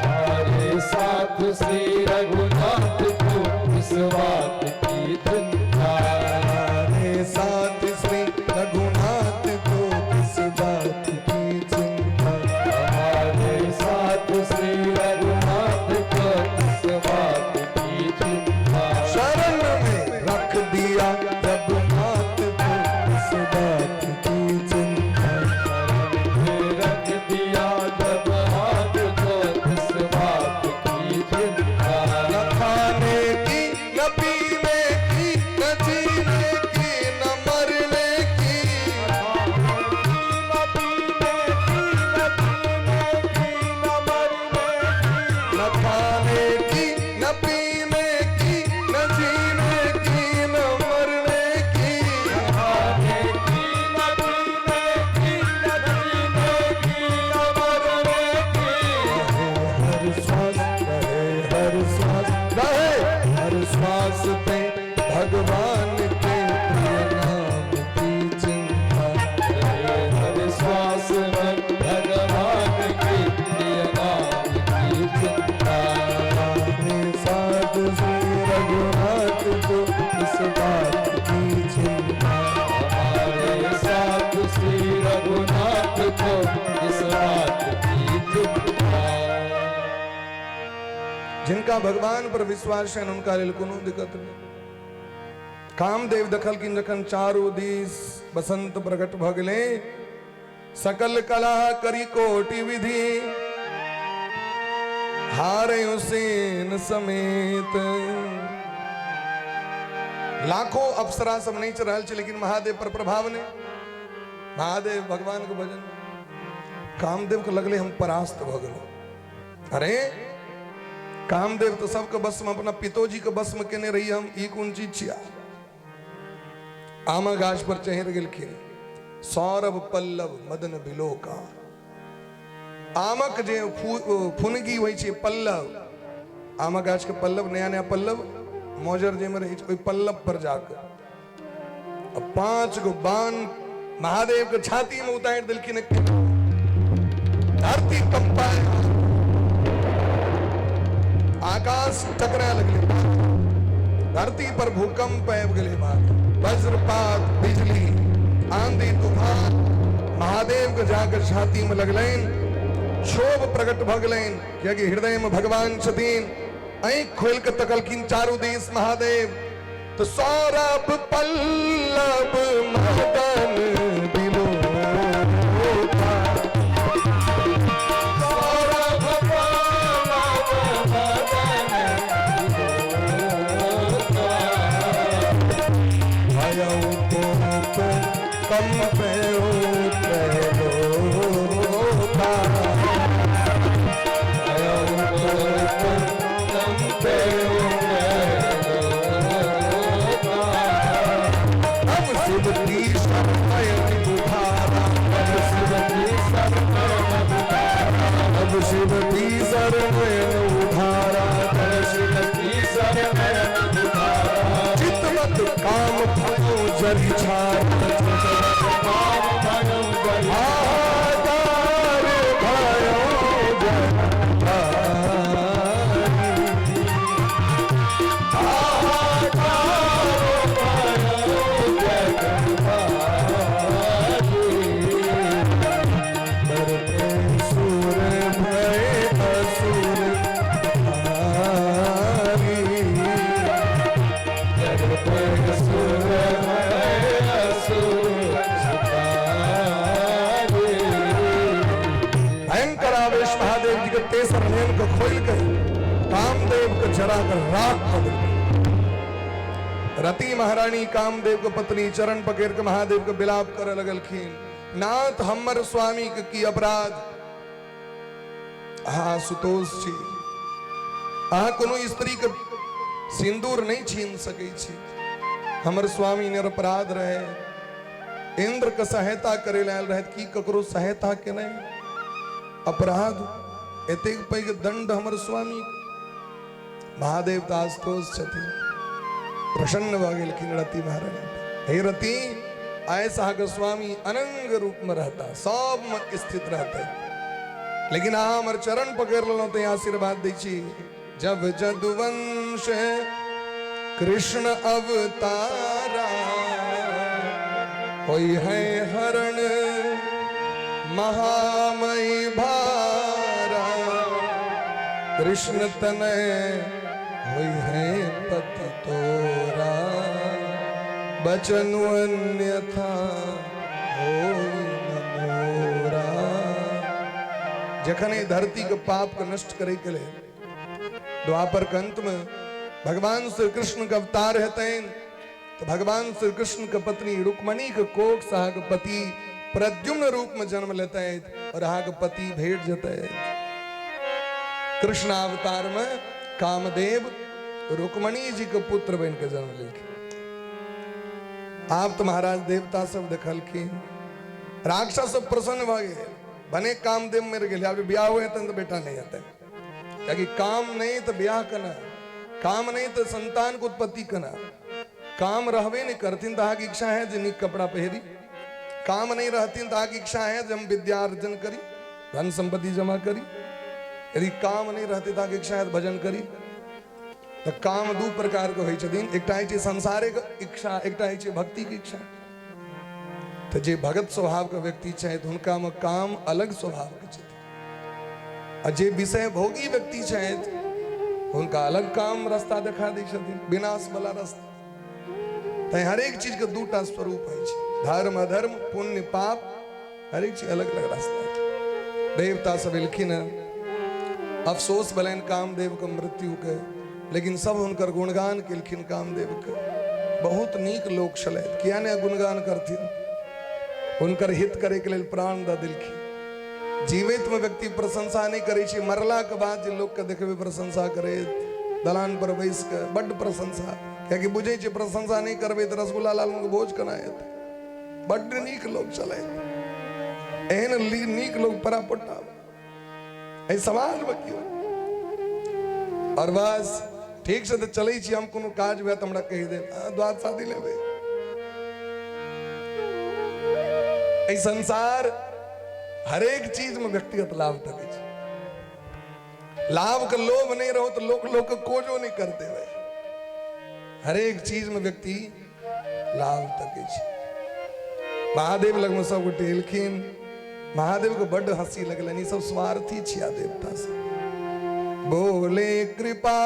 हमारे साथ श्री रघुनाथ तो किस बात की चिंता। हमारे साथ श्री रघुनाथ तो किस बात की चिंता। हमारे साथ श्री रघुनाथ तो किस बात की चिंता। शरण में रख दिया जब नाथ तो किस बात की चिंता। रख दिया जब हाथ तो किस बात की चिंता। न खाने की न पीने की न जीने की न मरने की। न पीने की न जीने की न मरने की। न खाने की न पीने की न जीने की न मरने की। खाने की न पीने की न जीने की न मरने की। हर श्वास रहे हर श्वास रहे हर श्वास पे भगवान के प्रिय नाम की चिंता। रहे हर श्वास में भगवान के प्रिय नाम की चिंता। हमारे साथ श्री रघुनाथ को इस बात की चिंता। हमारे साथ श्री रघुनाथ को इस बात की चिंता। जिनका भगवान पर विश्वास है उनका लेल कोनो दिक्कत नहीं। कामदेव देखलखिन जखन चारू दिस बसंत प्रकट भऽ गेलै, सकल कला करी कोटि विधि हारयु सेन समेत। लाखों अप्सरा सब नाचि रहल छै, लेकिन महादेव पर प्रभाव नहि। महादेव भगवान के भजन। कामदेव के लगले हम परास्त भऽ गेलहुँ। अरे कामदेव तो सबके बस में, अपना पितोजी के बस में केने रही हम, ई कोन चीज छिया। आमा गाछ पर चढ़ि गेलखिन। सौरभ पल्लव मदन बिलोका, आमक जे फुनगी होइ छै पल्लव, आमक गाछ के पल्लव, नया नया पल्लव मोजर जाहिमे रहै छै, ओहि पल्लव पर जाके 5 गो बाण महादेव के छाती में उतारि देलखिन। धरती कंपाए, आकाश टकरा लगले, धरती पर भूकंप आबि गेलै, वज्रपात, बिजली, आंधी, तूफान। महादेव के जाकर छाती में लगलनि, क्षोभ प्रकट भऽ गेलनि, कियाकि हृदय में भगवान छथिन। आँखि खोलि कऽ तकलखिन चारू दिस महादेव, तो सौरभ पल्लव मदन बिलोका, सौरभ पल्लव मदन बिलोका, भयउ कोप कंपयउ त्रैलोका, भयउ कोप कंपयउ त्रैलोका। अब शिव की शरण बुधारा, अब शिव की शरण बुधारा, अब शिव की शरण उधारा, अब शिव की शरण बुधारा। चितवत काम भयो जरि छार, काम भयो जरि हाहाकार भयो जगतारी। हाहाकार भयो जगतारी। डरते सुर भय असुर भारी, डरते सुर भय असुर भारी। भयंकर आवेश महादेव जी के तेसर नयन को खोल के कामदेव को जरा कर राख कर देलकै। रति महारानी कामदेव के पत्नी चरण पकड़ के महादेव के विलाप करे लगलखिन, नाथ हमर स्वामी के की अपराध, अहाँ आशुतोष छी, अहाँ कोनो स्त्री के सिंदूर नहीं छीन सकै छी, हमर स्वामी निरपराध रहे, इंद्र के सहायता करे लए आयल रहे, की ककरो सहायता केने अपराध, एतेक पैघ दंड हमर स्वामी। महादेव तऽ आशुतोष छथिन, प्रसन्न भऽ गेलखिन रति महारानी। हे रति, आइ से अहाँके स्वामी अनंग रूप में रहता, सब में स्थित रहते, लेकिन अहाँ हमर चरण पकड़ लेलहुँ तऽ आशीर्वाद दै छी। जब जदुवंश कृष्ण अवतारा, होई है हरण महामयी भारा, कृष्ण तनय होई है पति तोरा, बचन अन्यथा होई न मोरा। जखन ई धरती के पाप के नष्ट करे के लेल द्वापर के अंत में भगवान श्री कृष्ण के अवतार हेतनि, तो भगवान श्री कृष्ण के पत्नी रुक्मणी के कोख से अहाँके पति प्रद्युम्न रूप में जन्म लेतै और अहाँके पति भेट जेतै। कृष्ण अवतार में कामदेव रुक्मणी जी के पुत्र बन के जन्म लेलखिन। आब तो महाराज देवता सब देखलखिन, राक्षस सब प्रसन्न भऽ गेल, भने कामदेव मरि गेल, आब ब्याह हुए तहन तऽ बेटा नहि हेतै, कियाकि काम नहीं तो ब्याह केना, काम नहीं तो संतान के उत्पत्ति केना, काम रहबे नहीं करथिन तऽ अहाँके इच्छा है जे नीक कपड़ा पहिरी, काम नहीं रहथिन तऽ अहाँके इच्छा है जे हम विद्या अर्जन करी, धन संपत्ति जमा करी, यदि काम नहीं रहते तऽ अहाँके इच्छा है भजन करी। तऽ काम दू प्रकार के होइ छथिन, एकटा होइ छै संसारिक इच्छा, एकटा होइ छै भक्ति के इच्छा। तऽ जे भगत स्वभाव के व्यक्ति छथि हुनका में काम अलग स्वभाव के छथिन, आ जे विषय भोगी व्यक्ति छथि हुनका अलग काम रास्ता देखा दै छथिन, विनाश वाला रास्ता। तैं हरेक चीजके दूटा स्वरूप होइ छै, धर्म अधर्म, पुण्य पाप, हरेक चीज अलग अलग रास्ता छै। देवता सब एलखिन हँ, अफसोस भेलनि कामदेवके मृत्युके, लेकिन सब हुनकर गुणगान केलखिन। कामदेवके बहुत नीक लोक छलथि, किया नहि गुणगान करथिन, हुनकर हित करैके लेल प्राण दऽ देलखिन। जीवितमे व्यक्ति प्रशंसा नहि करै छै, मरलाके बाद जे लोकके देखबै प्रशंसा करैत दलान पर बैस कऽ, बड्ड प्रशंसा, कियाकि बुझै छै प्रशंसा नहि करबै तऽ रसगुल्ला लालमोहन भोज केना हेतै। बड्ड नीक लोक छलथि, एहन नीक लोक परापट्टा एहि समाजमे केओ। आओर बस ठीक छै तऽ चलै छी हम, कोनो काज हुए तऽ हमरा कहि देब, अहाँ द्वार शादी लेबै। एहि संसार हरेक चीजमे व्यक्तिगत लाभ तकै छै। लाभके लोभ नहि रहो तऽ लोक लोकके कोजो नहि कर देबै। हरेक चीजमे व्यक्ति लाभ तकै छै। महादेव लगमे सब गोटे एलखिन, महादेवके बड्ड हँसी लगलनि, ई सब स्वार्थी छिया देवता सब। बोले कृपा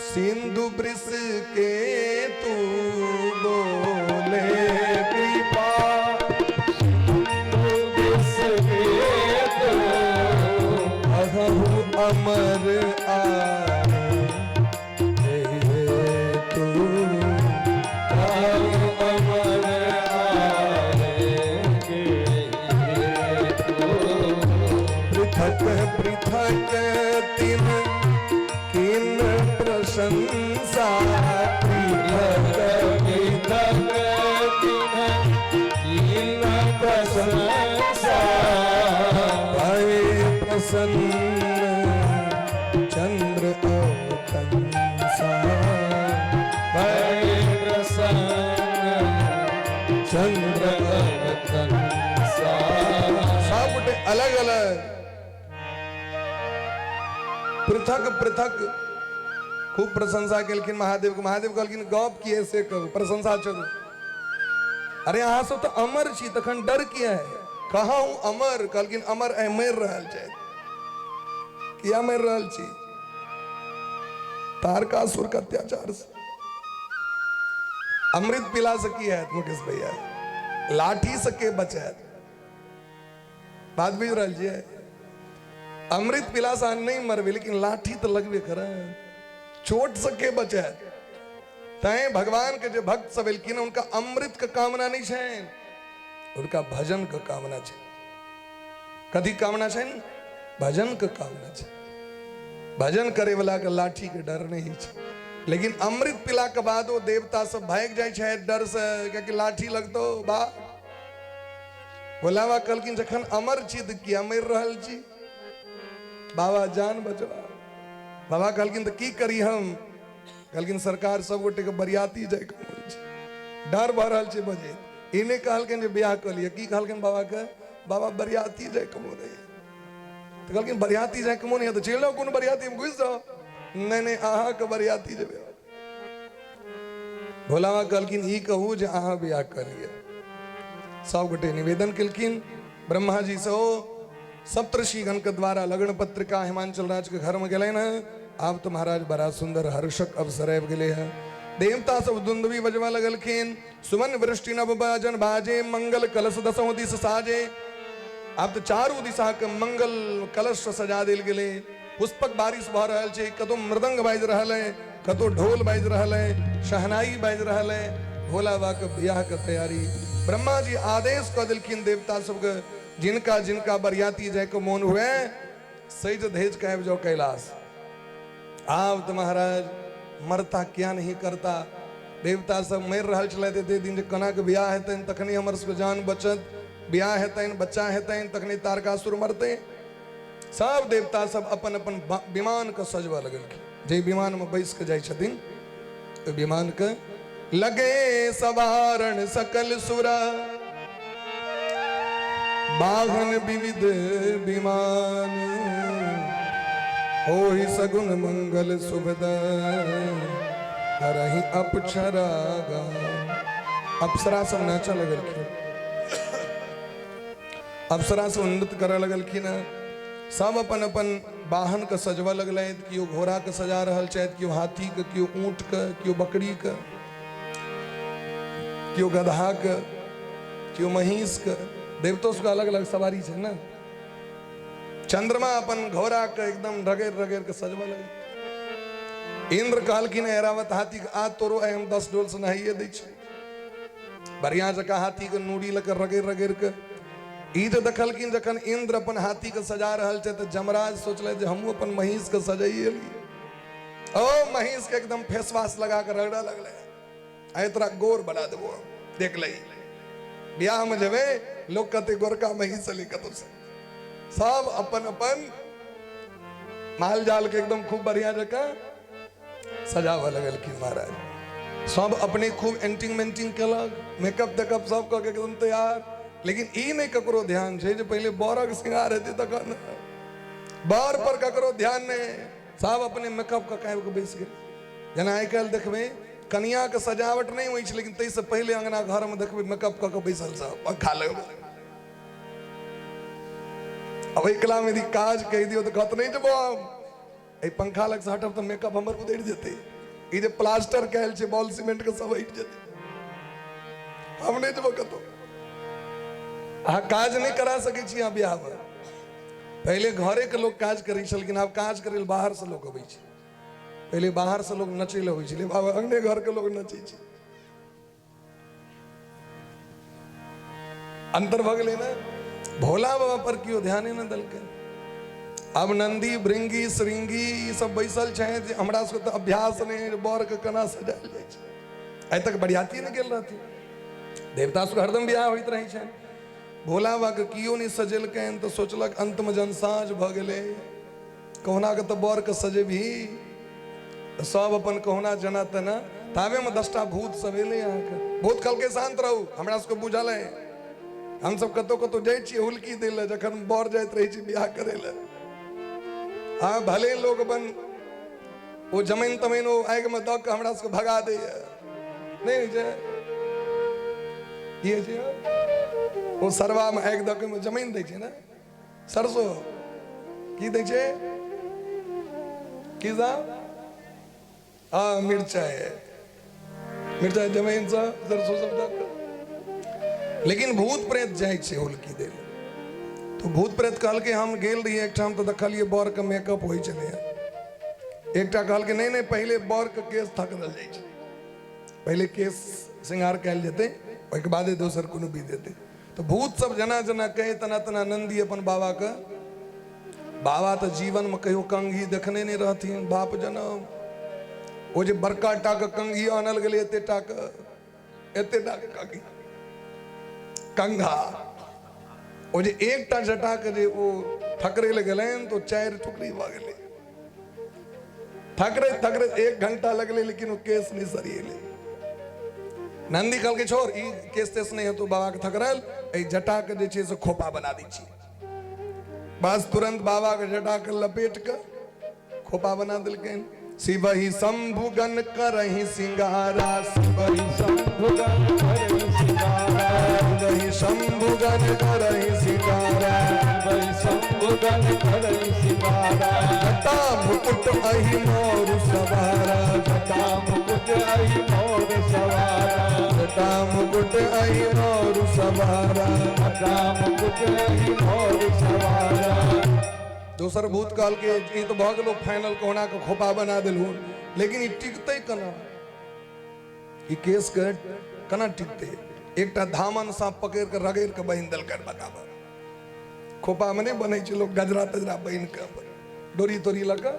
सिंधु वृष के तू, बोले कृपा सिंधु वृष के तू, अहु अमर आ पृथक पृथक तिन किन प्रशंसा, पृथक पृथक तिन किन प्रशंसा, भय प्रसन्न चंद्र अवतंसा, भय प्रसन्न चंद्र अवतंसा। सब गोटे अलग अलग पृथक पृथक खूब प्रशंसा केलखिन महादेव के। महादेव कहलखिन गप किए से कहू, प्रशंसा छोड़ू। अरे अहाँ सब तऽ अमर छी, तखन डर किया है? कहाँ हूँ अमर? कहलखिन अमर आइ मरि रहल छथि। किया मरि रहल छी? तारकासुर के अत्याचार से। अमृत पीला से की हैत मुकेश भैया? लाठी से के बचैत? बात बुझि रहल छियै? अमृत पीला से अहाँ नहि मरबै, लेकिन लाठी तऽ लगबे करत, चोट से के बचैत? तैं भगवान के जे भक्त सब एलखिन हुनका अमृत के कामना नहि छनि, हुनका भजन के कामना छै। कथी कामना छनि? भजन के कामना छै। भजन करे वाला के लाठी के डर नहीं छै। लेकिन अमृत पीला के बाद ओ देवता सब भागि जाइ छै डर से, कियाकि लाठी लगतो। बा भोला बाबा कहलखिन जखन अमर छी तऽ किया मरि रहल छी? बाबा जान बचबा। बाबा कहलखिन तऽ की करी हम? कहलखिन सरकार सब गोटे के बरियाती जाइके मोन छै, डर भऽ रहल छै बजैत। ई नहि कहलखिन जे बियाह कऽ लिअ, की कहलखिन बाबा के? बाबा बरियाती जाइके मोन अइ। तऽ कहलखिन बरियाती जाइके मोन यऽ तऽ चलि जाउ कोनो बरियातीमे घुसि जाउ। नहि नहि, अहाँके बरियाती जेबै। भोला बाबा कहलखिन ई कहू जे अहाँ बियाह कऽ लिअ। सब गोटे निवेदन केलखिन ब्रह्मा जी से, ओ सप्तऋषिगण के द्वारा लगन पत्रिका हिमांचल राज के घर में गेलनि हँ। आब तो महाराज बड़ा सुंदर हर्षक अवसर आबि गेलै हँ। देवता सब दुंदुबी बजबा लगलखिन, सुमन वृष्टि नभ बाजन बाजे, मंगल कलश दसों दिश साजे। आब तऽ चारू दिशा के मंगल कलश सजा देल गेलै, पुष्पक बारिश भऽ रहल छै, कतौ मृदंग बाजि रहल है, कतौ ढोल बाजि रहल है, शहनाई बाजि रहल है। भोला बाबा के बियाह के तैयारी। ब्रह्मा जी आदेश कऽ देलखिन देवता सबके, जिनका जिनका बरियाती जायके मोन हुए सज धज के आबि जाओ कैलाश। आब तऽ महाराज मरता क्या नहीं करता। देवता सब मरि रहल छलथि एते दिन जे कोना के बियाह हेतनि तखने हमर सबके जान बचत, बियाह हेतनि बच्चा हेतनि तखने तारकासुर मरतै। सब देवता सब अपन अपन विमान के सजबऽ लगलखिन। जे विमान में बैस के जाइ छथिन ओहि विमान के लगे सवारण सकल सुरा, बाहन विविध विमान, ओहि सगुन मंगल शुभद करहि अपछरा गान। अप्सरा सब नाचऽ लगलखिन, अप्सरा सब नृत्य करऽ लगलखिन हँ। सब अपन अपन वाहन के सजबऽ लगलथि। केओ घोड़ा के सजा रहल छथि, केओ हाथी के, केओ ऊँट के, केओ बकरी के। केओ गदहाके, केओ महींसके। देवतो सबके अलग अलग सवारी छै ने। चंद्रमा अपन घोड़ा के एकदम रगड़ रगड़ के सजबऽ लगल। इंद्र कहलखिन ऐरावत हाथी के, आ तोरो आइ हम 10 डोल से नहाइए दै छी। बढ़िया जकाँ हाथी के नूरी लऽ के रगड़ रगड़ के ई जे देखलखिन, जखन इंद्र अपन हाथी के सजा रहल छै तऽ जमराज सोचलथि जे हमहूँ अपन महींस के सजाइए ली। ओ महींस के एकदम फेसवाश लगा के रगड़ऽ लगलै, आइ तोरा गोर बना देबो, देख ले बियाह में जेबै लोग कहते गोरका महींस अली कतौ से। सब अपन अपन माल जाल के एकदम खूब बढ़िया जकाँ सजाबऽ लगलखिन महाराज। सब अपने खूब एंटिंग मेंटिंग केलक, मेकअप तेकअप सब कऽ के एकदम तैयार। लेकिन ई नहि ककरो ध्यान छै जे पहिले बरक श्रृंगार हेतै तखन। बर पर ककरो ध्यान नहि, सब अपने मेकअप कऽ के आबि कऽ बैस गेल। जेना आइ काल्हि देखबै कनियाके सजावट नहि होइ छै, लेकिन ताहिसँ पहिले अंगना घरमे देखबै मेकअप कऽ के बैसल सब पंखा लगबै। अब एकला में यदि काज कहि दियौ तऽ कहत नहि जेबो हम, एहि पंखा लगसँ हटब तऽ मेकअप हमर उधरि जेतै, ई जे प्लास्टर कयल छै बॉल सीमेंट के सब हटि जेतै, हम नहि जेबो कतौ। अहाँ काज नहि करा सकै छी अहाँ बियाहमे। पहिले घरे के लोक काज करै छलखिन, आब काज करै लए बाहरसँ लोक अबै छै। पहिले बाहरसँ लोक नचै लए अबै छलै, आब अंगने घरके लोक नचै छै। अंतर भऽ गेलै ने। भोला बाबा पर केओ ध्याने नहि देलकै। आब नंदी भृंगी श्रृंगी ई सब बैसल छै जे हमरा सबके तऽ अभ्यास नहि है बर के केना सजायल जाइ छै। आइ तक बरियाती नहि गेल रहथिन, देवता सबके हरदम बियाह होइत रहै छनि। भोला बाबा के केओ नहि सजेलकनि तऽ सोचलक अंतमे जहन साँझ भऽ गेलै कहुना के तऽ बर के सजेबही, सब अपन कहुना जना तेना। ताबेमे 10टा भूत सब एलै अहाँके। भूत कहलकै शान्त रहू, हमरा सबके बुझल है, हमसब कतौ कतौ जाइ छियै हुलकी दै लए जखन बर जाइत रहै छै बियाह करै लए। हँ भले लोक अपन ओ जमीन तमीन ओ आगिमे दऽ कऽ हमरा सबके भगा दैया, नहि होइ छै की होइ छै ओ सरवामे आगि दऽ कऽ जमीन दै छै ने, सरसो की दै छै की साहब? हँ मिरचाइ, मिरचाइ जमीन से सरसो सब दऽ कऽ। लेकिन भूत प्रेत जाइ छै हुलकी दै लए। तऽ भूत प्रेत कहलकै हम गेल रहियै एकठाम तऽ देखलियै बरके मेकअप होइ छलैए। एकटा कहलकै नहि नहि पहिले बरके केश थकरल जाइ छै, पहिले केश श्रृंगार कयल जेतै ओहिके बादे दोसर कोनो विध हेतै। तऽ भूत सब जेना जेना कहै तेना तेना नन्दी अपन बाबाके, बाबा तऽ जीवनमे कहियो कंघी देखने नहि रहथिन बाप जनम। ओ जे बड़का टाके कंघी आनल गेलै एते टाके, एते टाके कंघी कंघा, ओ जे एकटा जटाके जे ओ थकरै लए गेलनि तऽ ओ 4 टुकड़ी भऽ गेलै। थकरैत थकरैत 1 घंटा लगलै, लेकिन ओ केस नहि सरिएलै। नंदी कहलकै छोड़ ई केस तेस नहि हेतौ बाबाके थकरल, एहि जटाके जे छै से खोपा बना दै छी। बस तुरंत बाबाके जटाके लपेट कऽ खोपा बना देलकनि। शिवहि शंभुगण करहि सिंगारा, शिवहि शंभुगण करहि सिंगारा, शिवहि शंभुगण करहि सिंगारा, शिवहि शंभुगण करहि सिंगारा। जटा मुकुट अहि मोर सवारा, जटा मुकुट अहि मोर सवारा, जटा मुकुट अहि मोर सवारा, जटा मुकुट अहि मोर सवारा। दोसर भूत कहलकै ई तऽ भऽ गेलो फाइनल, कहुना के खोपा बना देलहुँ, लेकिन ई टिकतै केना, ई केस के केना टिकतै? एकटा धामन साँप पकड़ि कऽ रगड़ि कऽ बान्हि देलकै बताबऽ। खोपामे नहि बन्है छै लोक गजरा तजरा बान्हि कऽ अपन डोरी तोरी लऽ कऽ।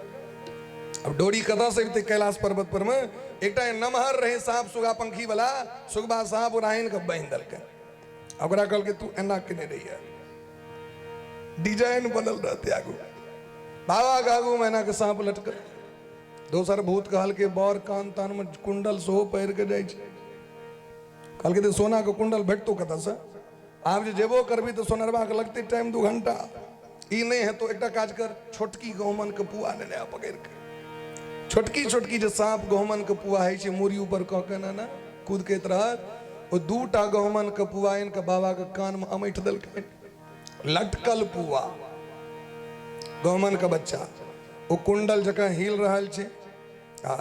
आब डोरी कतऽसँ अबितै कैलाश पर्वत पर मे? एकटा नमहर रहै साँप सुगा पंखी वाला, सुगबा साँप ओकरा आनि कऽ बान्हि देलकै। ओकरा कहलकै तू एना केने रहिए, डिजाइन बनल रहतै आगू बाबा के आगू में एना के साँप लटकल। दोसर भूत कहलकै बर कान तान में कुंडल सेहो पहिर के जाइ छै। कहलकै तऽ सोना के कुंडल भेटतौ कतऽसँ? आब जे जेबो करबी तऽ सोनरबा के लगतै टाइम 2 घंटा, ई नहि हेतौ। एकटा काज कर, छोटकी गहुमन के पुआ लेने आ पकड़ि के, छोटकी छोटकी जे साँप गहुमन के पुआ होइ छै मूड़ी ऊपर कऽ के ने कुदकैत रहत, ओ 2टा गहुमन के पुआ आनि के बाबा के कान में अमैठ देलकै। लटकल पुआ गहुमन के बच्चा, ओ कुंडल जकाँ हिल रहल छै। आ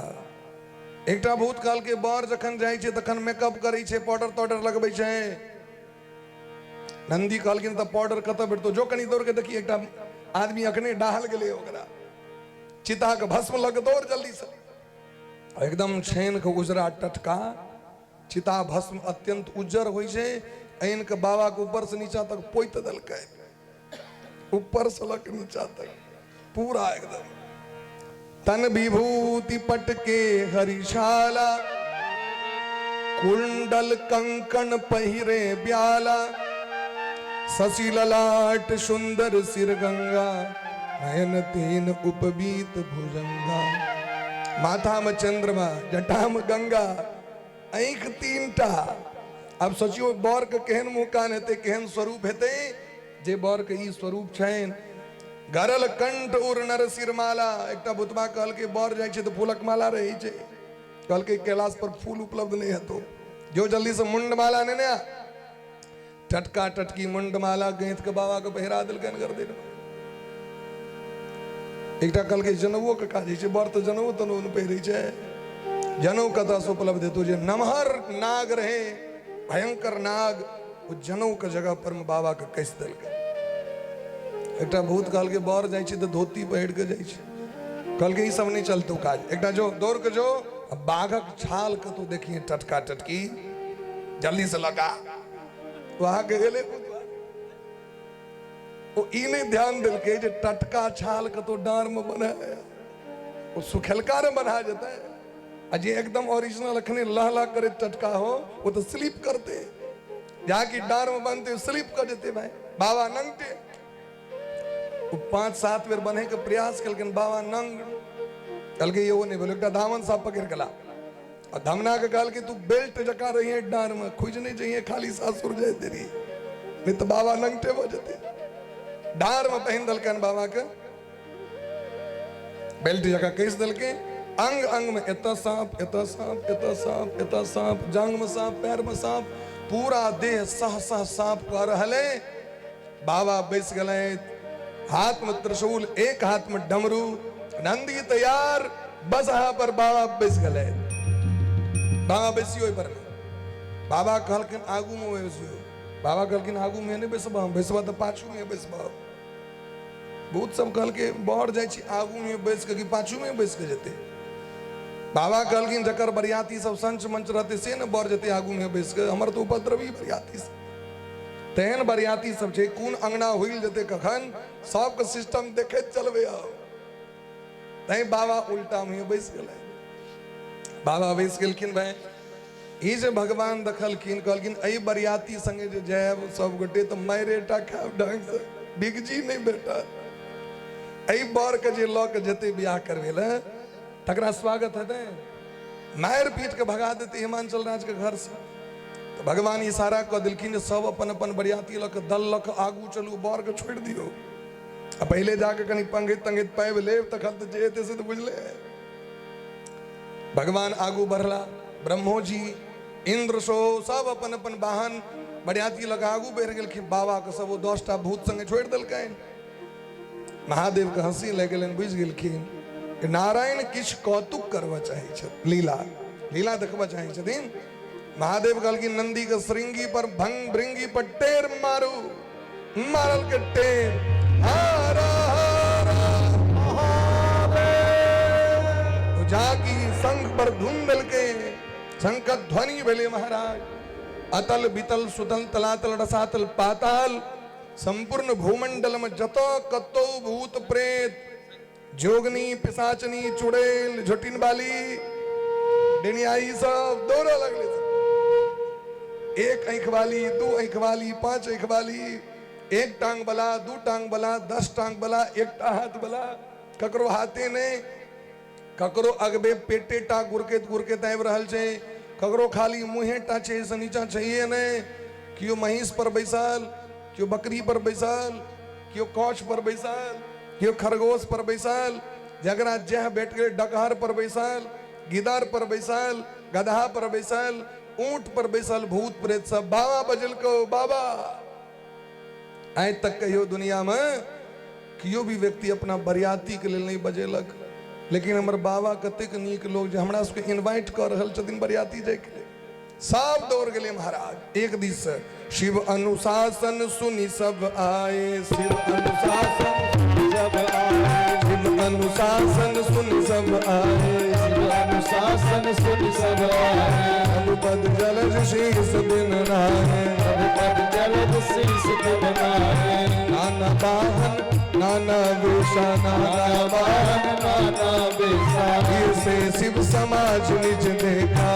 एकटा भूत कहलकै बर जखन जाइ छै तखन मेकअप करै छै, पाउडर ताउडर लगबै छै। नंदी कहलखिन तऽ पाउडर कतऽ भेटतौ, जो कनि दौड़ के देखी, एकटा आदमी अखने डाहल गेलै, ओकरा चिता के भस्म लग दौड़ जल्दी से। एकदम छानि के उजरा टटका चिता भस्म अत्यंत उज्जर होइ छै, आनि के बाबा के ऊपर से नीचा तक पोति देलकै, ऊपर से लऽ के नीचा तक पूरा एकदम। तन विभूति पटके हरिशाला, कुंडल कंकण पहिरे ब्याला, शशि ललाट सुंदर सिर गंगा, नयन तीन उपबीत भुजंगा। माथा में चंद्रमा, जटा में गंगा, आँखि तीन टा। आब सोचियो बर के केहन मुँह कान हेतै, केहन स्वरूप हेतै, जे बर के ई स्वरूप छनि। गरल कंठ उर नर सिरमाला। एकटा भूतबा कहलकै बर जाइ छै तऽ फूलक माला रहै छै, कहलकै कैलाश पर फूल उपलब्ध नहि हेतौ, जो जल्दी से मुंडमाला नेने आ। टटका टटकी मुंडमाला गैंथ के बाबा के पहिरा देलकनि गर्दन। एकटा कहलकै जनउओ के काज होइ छै, बर तऽ जनउओ तनउ नहि पहिरै छै, जनउ कतऽसँ उपलब्ध हेतौ? जे नमहर नाग रहे, भयंकर नाग, ओ जनउ के जगह पर मे बाबा के कसि देलकै। एकटा भूत कहलकै बर जाइ छै तऽ धोती पहिर के जाइ छै, कहलकै ई सब नहि चलतौ काज, एकटा जो दौड़ के जो बाघक छाल कतौ देखिए टटका टटकी, जल्दी से लगा। वहां के गेलै, ओ ई नहि ध्यान देलकै जे टटका छाल कतौ डाँर मे बना, ओ सुखेलका ने बना जेतै, आ जे एकदम ओरिजिनल अखने लह लह करैत टटका हो ओ तऽ स्लिप करतै, जाकि डाँर मे बनतै स्लिप कर जेतै भाई। बाबा नंगटे ओ 5-7 बेर बन्है के प्रयास केलखिन, बाबा नंग। कहलकै यो नहि भेल। एकटा धामन साहब पकड़ गेला आ धमना के कहलकै तू बेल्ट जकाँ रहिए डाँर में, खुज नहीं चाहिए, खाली सासुर जाए देरी, नहीं तो बाबा नंगटे भऽ जेतै। डाँर में पहिन देलकनि बाबा के, बेल्ट जकाँ कसि देलकै। अंग अंग में एतऽ साँप, एतऽ साँप, एतऽ साँप, एतऽ साँप, जांग में साँप, पैर में साँप, पूरा देह सह सह साँप कह रहल है। बाबा बैस गेलथि, हाथ में त्रिशूल, एक हाथ में डमरू, नंदी तैयार, बस अहाँ पर बाबा बैस गेलथि। बाबा बैसियो ओहि पर। बाबा कहलखिन आगू में बैसियो। बाबा कहलखिन आगू में नहि बैसब हम, बैसबा तऽ पाछू में बैसब। बहुत सब कहलकै बढ़ जाइ छी आगू में बैस के कि पाछू में बैस के जेतै। बाबा कहलखिन जकर बरियाती सब संच मंच रहतै से ने बढ़ जेतै आगू में बैस के, हमर तऽ उपद्रवी बरियाती सब तेहन बरियाती सब छै, कोन अंगना हुइल जेतै कखन, सबके सिस्टम देखैत चलबै आब। तैं बाबा उल्टा मुँहे बैस गेलै। बाबा बैस गेलखिन भाई। ई जे भगवान देखलखिन, कहलखिन एहि बरियाती संगे जे जायब सब गोटे तऽ मारिटा खायब ढंग से, बिगजी नहि भेटत। एहि बर के जे लऽ के जेतै बियाह करबै लए तकरा स्वागत हेतै, मारि पीट के भगा देतै हिमांचल राज के घर से। तऽ भगवान इशारा कऽ देलखिन जे सब अपन अपन बरियाती लऽ के दल लऽ के आगू चलू, बर के छोड़ि दियौ, आ पहिले जाके कनि पंगैत तंगैत पाबि लेब, तखन तऽ जे हेतै से तऽ बुझले। भगवान आगू बढ़ला, ब्रह्मोजी इंद्र सो सब अपन अपन वाहन बरियाती लग आगू बढ़ि गेलखिन। बाबा के सब ओ 10टा भूत संगे छोड़ि देलकनि। महादेव के हंसी लागि गेलनि, बुझि गेलखिन कि नारायण किछु कौतुक करबऽ चाहै छथि, लीला लीला देखबऽ चाहै छथिन। महादेव कहलखिन नंदी के श्रृंगी पर भंग भृंगी पर टेर मारू, मारल के टेर, हर हर महादेव। जाकी शंख पर धुन देलकै, शंख ध्वनि भेलै महाराज। अतल बितल सुतल तलातल रसातल पाताल संपूर्ण भूमंडल में जतऽ कतौ भूत प्रेत जोगनी पिसाचनी चुड़ैल झोटिन बाली डेनियाई सब दौड़ऽ लगलै। एक आँखि वाली, 2 आँखि वाली, 5 आँखि वाली, 1 टांग वाला, 2 टांग वाला, 10 टांग वाला, एकटा हाथ वाला, ककरो हाथे नहि, ककरो अगबे पेटे टा गुरकैत गुरकैत आबि रहल छै, ककरो खाली मुँहे टा छै से नीचा छैहे नहि, केओ महींस पर बैसल, केओ बकरी पर बैसल, केओ कौछ पर बैसल, केओ खरगोश पर बैसल, जकरा जह भेट गेल डकहर पर बैसल, गिदड़ पर बैसल, गदहा पर बैसल, ऊँट पर बैसल, भूत प्रेत सब। बाबा बजलको बाबा, आइ तक कहियो दुनिया में केओ भी व्यक्ति अपना बरियाती के लेल नहीं बजेलक, लेकिन हमर बाबा कतेक नीक लोक जे हमरा सबके इन्वाइट कऽ रहल छथिन बरियाती जाइके लेल। सब दौड़ गेलै महाराज एक दिस से। शिव अनुशासन सुनि सब आए, शिव अनुशासन जब आए, शिव अनुशासन सुनि सब आए, शिव अनुशासन सुनि सब आए, पद जलज शीस दिन नाहे, पद जलज शीस दिन नाहे, नाना वाहन नाना वेशा, नाना वाहन नाना वेशा, से शिव समाज निज देखा,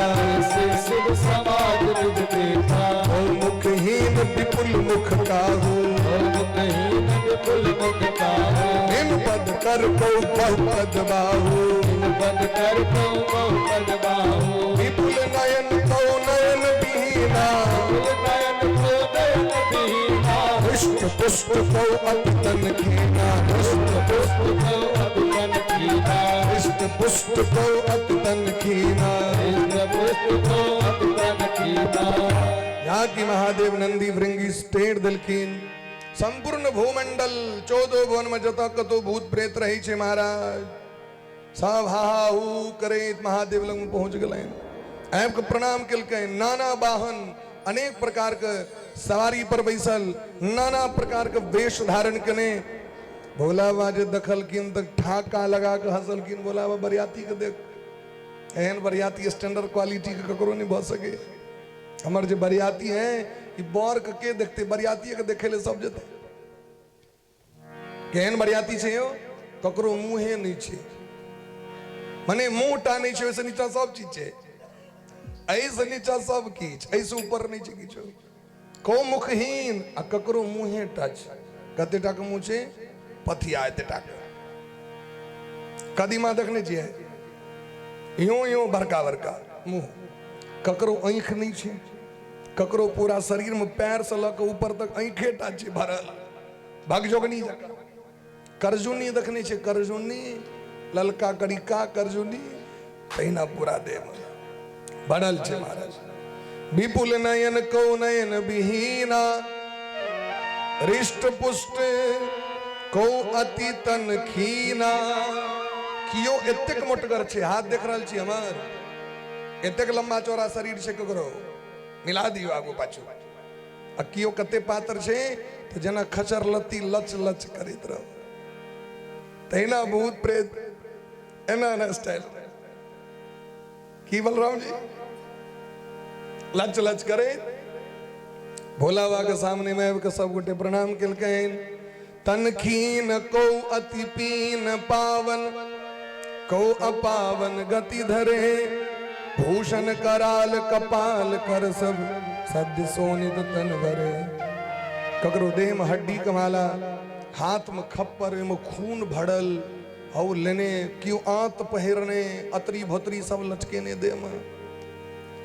से शिव समाज निज देखा, ओ मुखहीन विपुल मुख काहू, ओ मुखहीन विपुल मुख काहू, इन पद कर को बहुपद बाहू, इन पद कर को बहुपद बाहू, विपुल नयन को नयन विहीना, विपुल नयन को नयन विहीना, हृष्ट पुष्ट को अति तन खीना, हृष्ट पुष्ट को अति तन खीना, हृष्ट पुष्ट को अति तन खीना, हृष्ट पुष्ट को अति तन खीना। यहाँ की महादेव नंदी भृंगी स्टेट दिलखिन। संपूर्ण भूमंडल 14 भुवन में जतऽ कतौ भूत प्रेत रहै छै महाराज, सब हा हा हू करैत महादेव लग में पहुंच गेलनि। आबि कऽ प्रणाम केलकनि। नाना वाहन अनेक प्रकार के सवारी पर बैसल, नाना प्रकार के वेश धारण केने भोला बाबा जे देखलखिन तऽ ठाका लगा कऽ हंसलखिन। भोला बाबा बरियाती के देख, एहन बरियाती स्टैंडर्ड क्वालिटी के ककरो नहीं भऽ सके। हमर जे बरियाती हैं ई बर के के देखते, बरियाती के देखे ले सब जेतै। केहन बरियाती छै यौ, ककरो मुँहे नहि छै, मने मुँह टा नहि छै, ओहिसँ नीचा सब चीज छै, एहिसँ नीचा सब किछु, एहिसँ ऊपर नहि छै किछु। को मुखहीन आ ककरो मुँहे टा छै। कते टा के मुँह छै? पथिया एते टा के। कदीमा देखने छियै? यूं यूं बड़का बड़का मुँह, ककरो आँखि नहि छै, ककरो पूरा शरीर में पैर से लऽ कऽ ऊपर तक आँखे टा छै भरल, भगजोगनी जकाँ। करजुनी देखने छियै? करजुनी ललका करिका करजुनी, तहिना पूरा देह में भरल छै महाराज। विपुल नयन को नयन विहीना, हृष्ट पुष्ट को अति तन खीना। कियो एतेक मोटगर छै, हाथ देख रहल छी हमर, एतेक लंबा चौड़ा शरीर छै ककरो, मिला दियौ आगू पाछू। आ कियो कते पातर छै तऽ जेना खचर लत्ती लच लच करैत रहो, तहिना भूत प्रेत एना एना स्टाइल। की बलराम जी लच लच करैत भोला बाबा के सामने में आबि कऽ सब गोटे प्रणाम केलकनि। तनखीन को अति पीन पावन, को अपावन गति धरे, भूषण कराल कपाल कर सब सद्य सोनित तन भरे। ककरो देह में हड्डी कमाला, हाथ में खप्पर, ओहिमे खून भरल हौ लेने, केओ आंत पहिरने, अतरी भोतरी सब लचकेने देह में,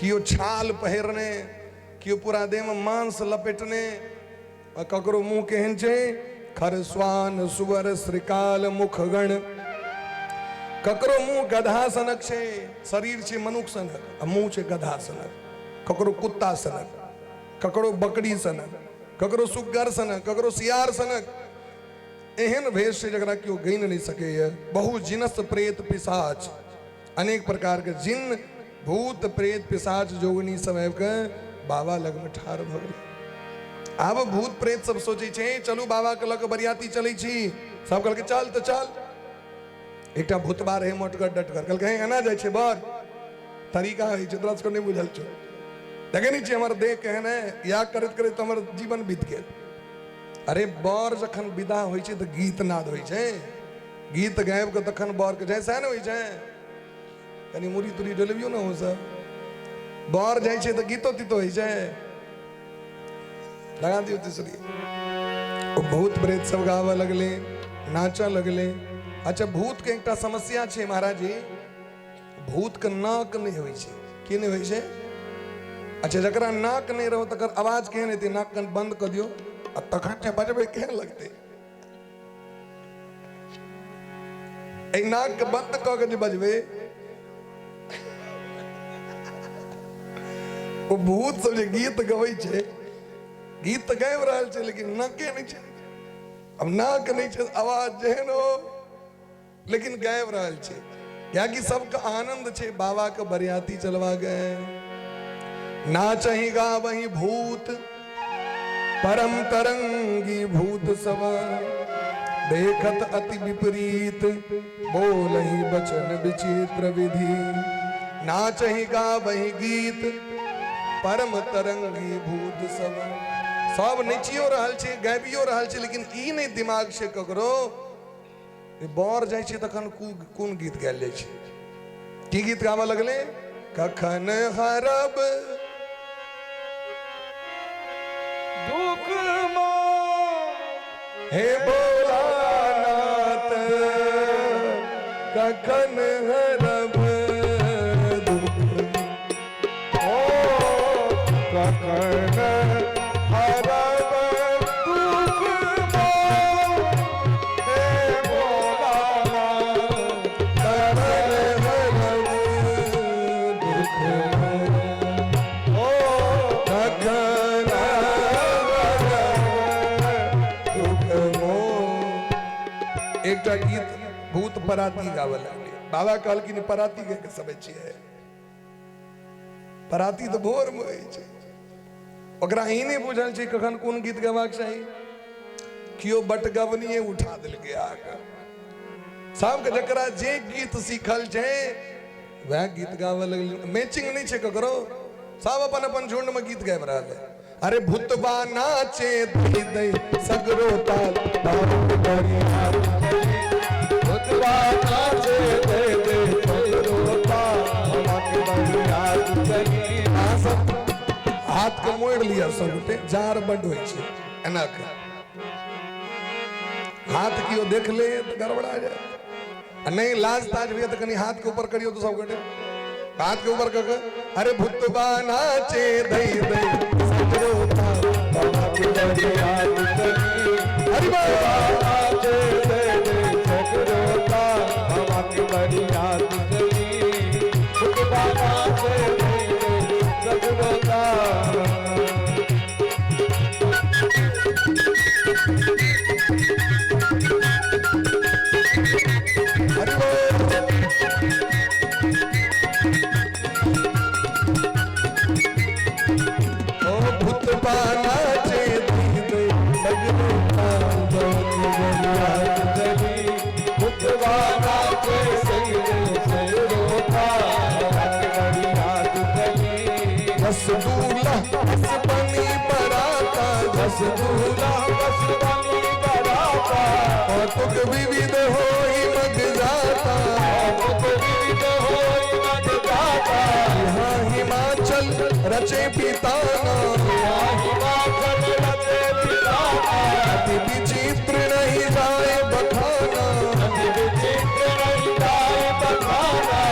केओ छाल पहिरने, केओ पूरा देह में मांस लपेटने। आ ककरो मुँह केहन छै? खरस्वान सुवर श्रीकाल मुखगण। ककरो मुँह गधा सनक छै, शरीर छै मनुख सनक आ मुँह छै गधा सनक। ककरो कुत्ता सनक, ककरो बकरी सनक, ककरो सुग्गर सनक, ककरो सियार सनक। एहन भेष छै जकरा केओ गिन नहि सकैए। बहु जिनस प्रेत पिशाच, अनेक प्रकार के जिन भूत प्रेत पिशाच जोगनी सब आबि कऽ बाबा लगमे ठाढ़ भऽ गेलै। आब भूत प्रेत सब सोचै छै चलू बाबा के लऽ कऽ बरियाती चलै छी। सब कहलकै चल तऽ चल। एकटा भूतबा रहै मोटगर डटगर, कहलकै हे एना जाइ छै बर, तरीका होइ छै, तोरा सबके नहि बुझल छौ, देखै नहि छियै हमर देह केहन है, इएह करैत करैत हमर जीवन बीत गेल। अरे बर जखन विदा होइ छै तऽ गीत नाद होइ छै, गीत गाबि कऽ तखन बर के जाइ, सएह ने होइ छै। कनि मुड़ी तुड़ी डोलबियौ ने अहूँ सब। बर जाइ छै तऽ गीतो तीतो होइ छै, लगा दियौ तीसरी। ओ भूत प्रेत सब गाबऽ लगलै, नाचऽ लगलै। अच्छा भूत के एकटा समस्या छै महाराज जी, भूत के नाक नहि होइ छै। की नहि होइ छै? अच्छा जकरा नाक नहि रहो तकर आवाज केहन हेतै? नाक कन बंद कऽ दियौ आ तखन जे बजबै केहन लगतै? एहि नाक के बंद कऽ के जे बजबै, ओ भूत सब जे गीत गबै छै, गीत तऽ गाबि रहल छै लेकिन नाके नहि छै। अब नाक नहि छै, आवाज जेहन हो लेकिन गाबि रहल छै। कियाकि सबके आनंद छै बाबा के बरियाती चलवा गए। नाचही गावही भूत परम तरंगी भूत सब, देखत अति विपरीत बोलही बचन विचित्र विधि। नाचही गावही गीत परम तरंगी भूत सब। सब नचियो रहल छै, गाबियो रहल छै, लेकिन ई नहि दिमाग छै ककरो बर जाइ छै तखन कोन गीत गायल जाइ छै। की गीत गाबऽ लगले? कखन हरब दुख हे भोलानाथ, कखन हरब दुख। ओ कखन हरब दुख हे भोलानाथ, कखन हरब दुख। ओ कखन दुख मोह। एकटा गीत भूत पराती गाबऽ लगलै। बाबा कहलखिन पराती के समय छियै, पराती तऽ भोर मे होइ छै। ओकरा ई नहि बुझल छै कखन कोन गीत गयबाक चाही। केओ बटगबनिये उठा देलकै आके। सबके जकरा जे गीत सीखल छै वएह गीत गाबऽ लगलै। मैचिंग नहि छै ककरो, सब अपन अपन झुंड में गीत गाबि रहल है। अरे भूतबा नाचे दई दई सगरो ताल बाबू बरियार। भूतबा नाचे दई दई सगरो ताल बाबू बरियार चली। अहाँ सब हाथ के मोड़ि लिअ सब गोटे, जार बड्ड होइ छै एना के हाथ केओ देख ले तऽ गड़बड़ा जायत। आ नहि लाज ताज होइए तऽ कनि हाथ के ऊपर करियौ तऽ सब गोटे हाथ के ऊपर कऽ के अरे भूतबा नाचे दई दई सगरो ताल बाबू बरियार चली। हरि बाबा नाचे दई दई सगरो ताल बाबू बरियार चली। भूतबा नाचे दई दई सगरो ताल। हरि बोल। ओ भूतबा नाचे दई दई सगरो ताल बाबू बरियार चली। भूतबा नाचे दई दई सगरो ताल बाबू बरियार चली। जस दूल्हा बस बनी बराता, जस दूल्हा बस बनी बराता। कौतुक विविध होई मग जाता, कौतुक विविध होई मग जाता। यहाँ हिमाचल रचे पिताना, यहाँ हिमाचल रचे पिताना। अति विचित्र नहीं जाए बखाना, अति विचित्र नहीं जाए बखाना।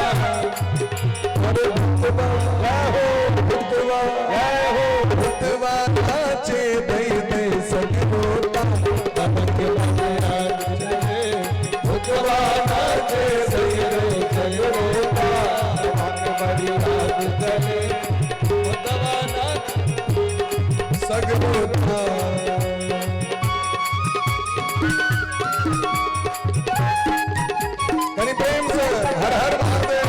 अरे भूतबा जय हो, भूतबा जय हो। भूतबा नाचे दई दई सगरो ताल बाबा बरियार चले। भूतबा नाचे दई दई सगरो ताल बाबा बरियार चले। भूतबा नाचे सगरो ताल। कनी प्रेम से हर हर महादेव।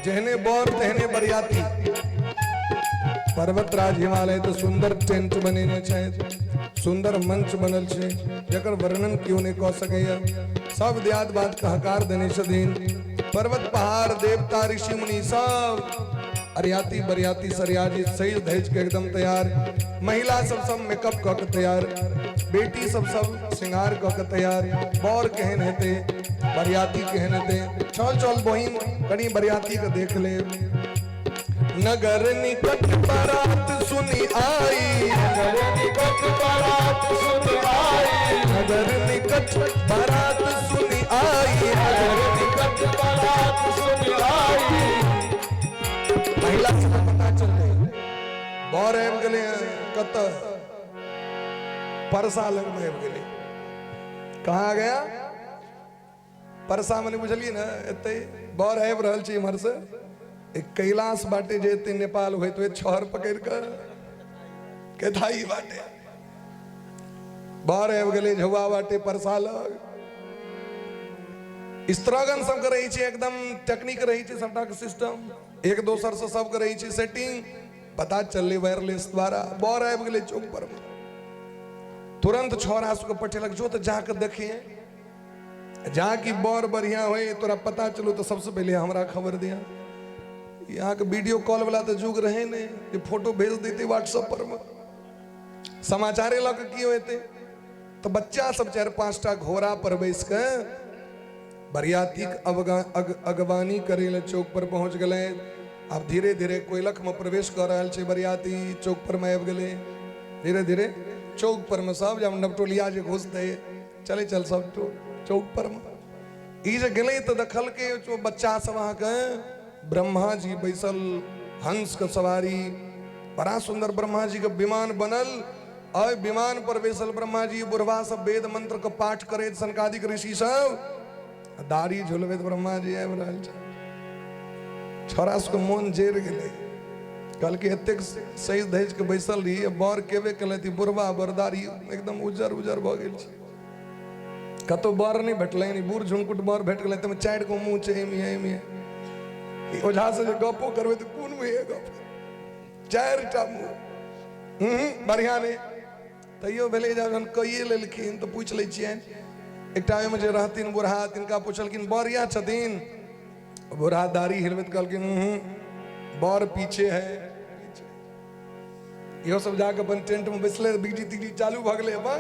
जेहने बर तेहने बरियाती। पर्वतराज हिमालय तो सुंदर टेंट बनेने छै, सुंदर मंच बनल छै, जकर वर्णन केओ नहि कऽ सकैया। सब दियाद बात के हकार देने छथिन। पर्वत पहाड़ देवता ऋषि मुनि सब अरियाती बरियाती सरियाजी सही धैज के एकदम तैयार। महिला सब सब मेकअप कऽ के तैयार, बेटी सब सब श्रृंगार कऽ के तैयार। बर केहन हेतै, बरियाती केहन हेतै, चल चल बहिन कनी बरियाती के देख ले। नगर निकट बारात सुनी आई, नगर निकट बारात सुनी आई। नगर निकट बारात सुनी आई, नगर निकट बारात सुनी आई। बर आबि गेलै हँ कतऽ? परसा लगमे आबि गेलै। कहाँ गया? परसा मने बुझलियै ने, एतै बर आबि रहल छै इम्हर से, एक कैलाश बाटे जे एतै नेपाल होइत होइत छहर पकड़ि कऽ केथाई बाटे बर आबि गेलै झौआ बाटे परसा लग। स्त्रगण सबके रहै छै एकदम टेक्निक रहै छै सबटा के सिस्टम, एक दोसर से सबके रहै छै सेटिंग। पता चललै वायरलेस द्वारा बर आबि गेलै चौक पर। तुरंत छोरा सबके पठेलक, जो तऽ जाके देखिए, जा कि बर बढ़िया होय तोरा पता चलो तो सबसे पहले हमरा खबर दिया। यहाँ के वीडियो कॉल वाला तो जुग रहे नहीं जे फोटो भेज देते व्हाट्सएप पर में, समाचारे लऽ के की होते। तो बच्चा सब 4-5 टा घोड़ा पर बैस के बरियाती अगवानी करे ले चौक पर पहुंच गए। आब धीरे धीरे कोयलख में प्रवेश कर रहल छै बरियाती, चौक पर में आबि गेलै धीरे धीरे चौक पर में सब जब नवटोलिया जे घुसतै चले चल सब चौक पर में। ई जे गेलै तऽ देखलकै जो बच्चा सब अहाँके ब्रह्मा जी बैसल हंस के सवारी, बड़ा सुंदर ब्रह्मा जी के विमान बनल। अय विमान पर बैसल ब्रह्मा जी, बुढ़वा सब वेद मंत्र के पाठ करैत सनकादिक ऋषि सब दाढ़ी झुलबैत ब्रह्मा जी आबि रहल छै। छोरा सबके मोन जरि गेलै, कहलकै एतेक सजि धजि के बैसल रही, बर केबे केलथि, बुढ़वा बरदारी एकदम उज्जर उज्जर भऽ गेल छै, कतौ बर नहि भेटलनि, बूढ़ झुनकुट बर भेट गेलै, ताहिमे 4 गो मुँह छै, एहिमे एहिमे ई ओझा से जे गपो करबै तऽ कोन मुँहे गप, 4टा मुँह, बढ़िआँ नहि। तैयो भेलै जखन कहिए लेलखिन तऽ पूछि लै छियनि। एकटा ओहिमे जे रहथिन बूढ़ा, तिनका पुछलखिन बर इएह छथिन? बूढ़ा दाढ़ी हिलबैत कहलखिन बर पीछे है। इहो सब जाके अपन टेंट में बैसले, बिजली तिजली चालू भऽ गेलै अपन,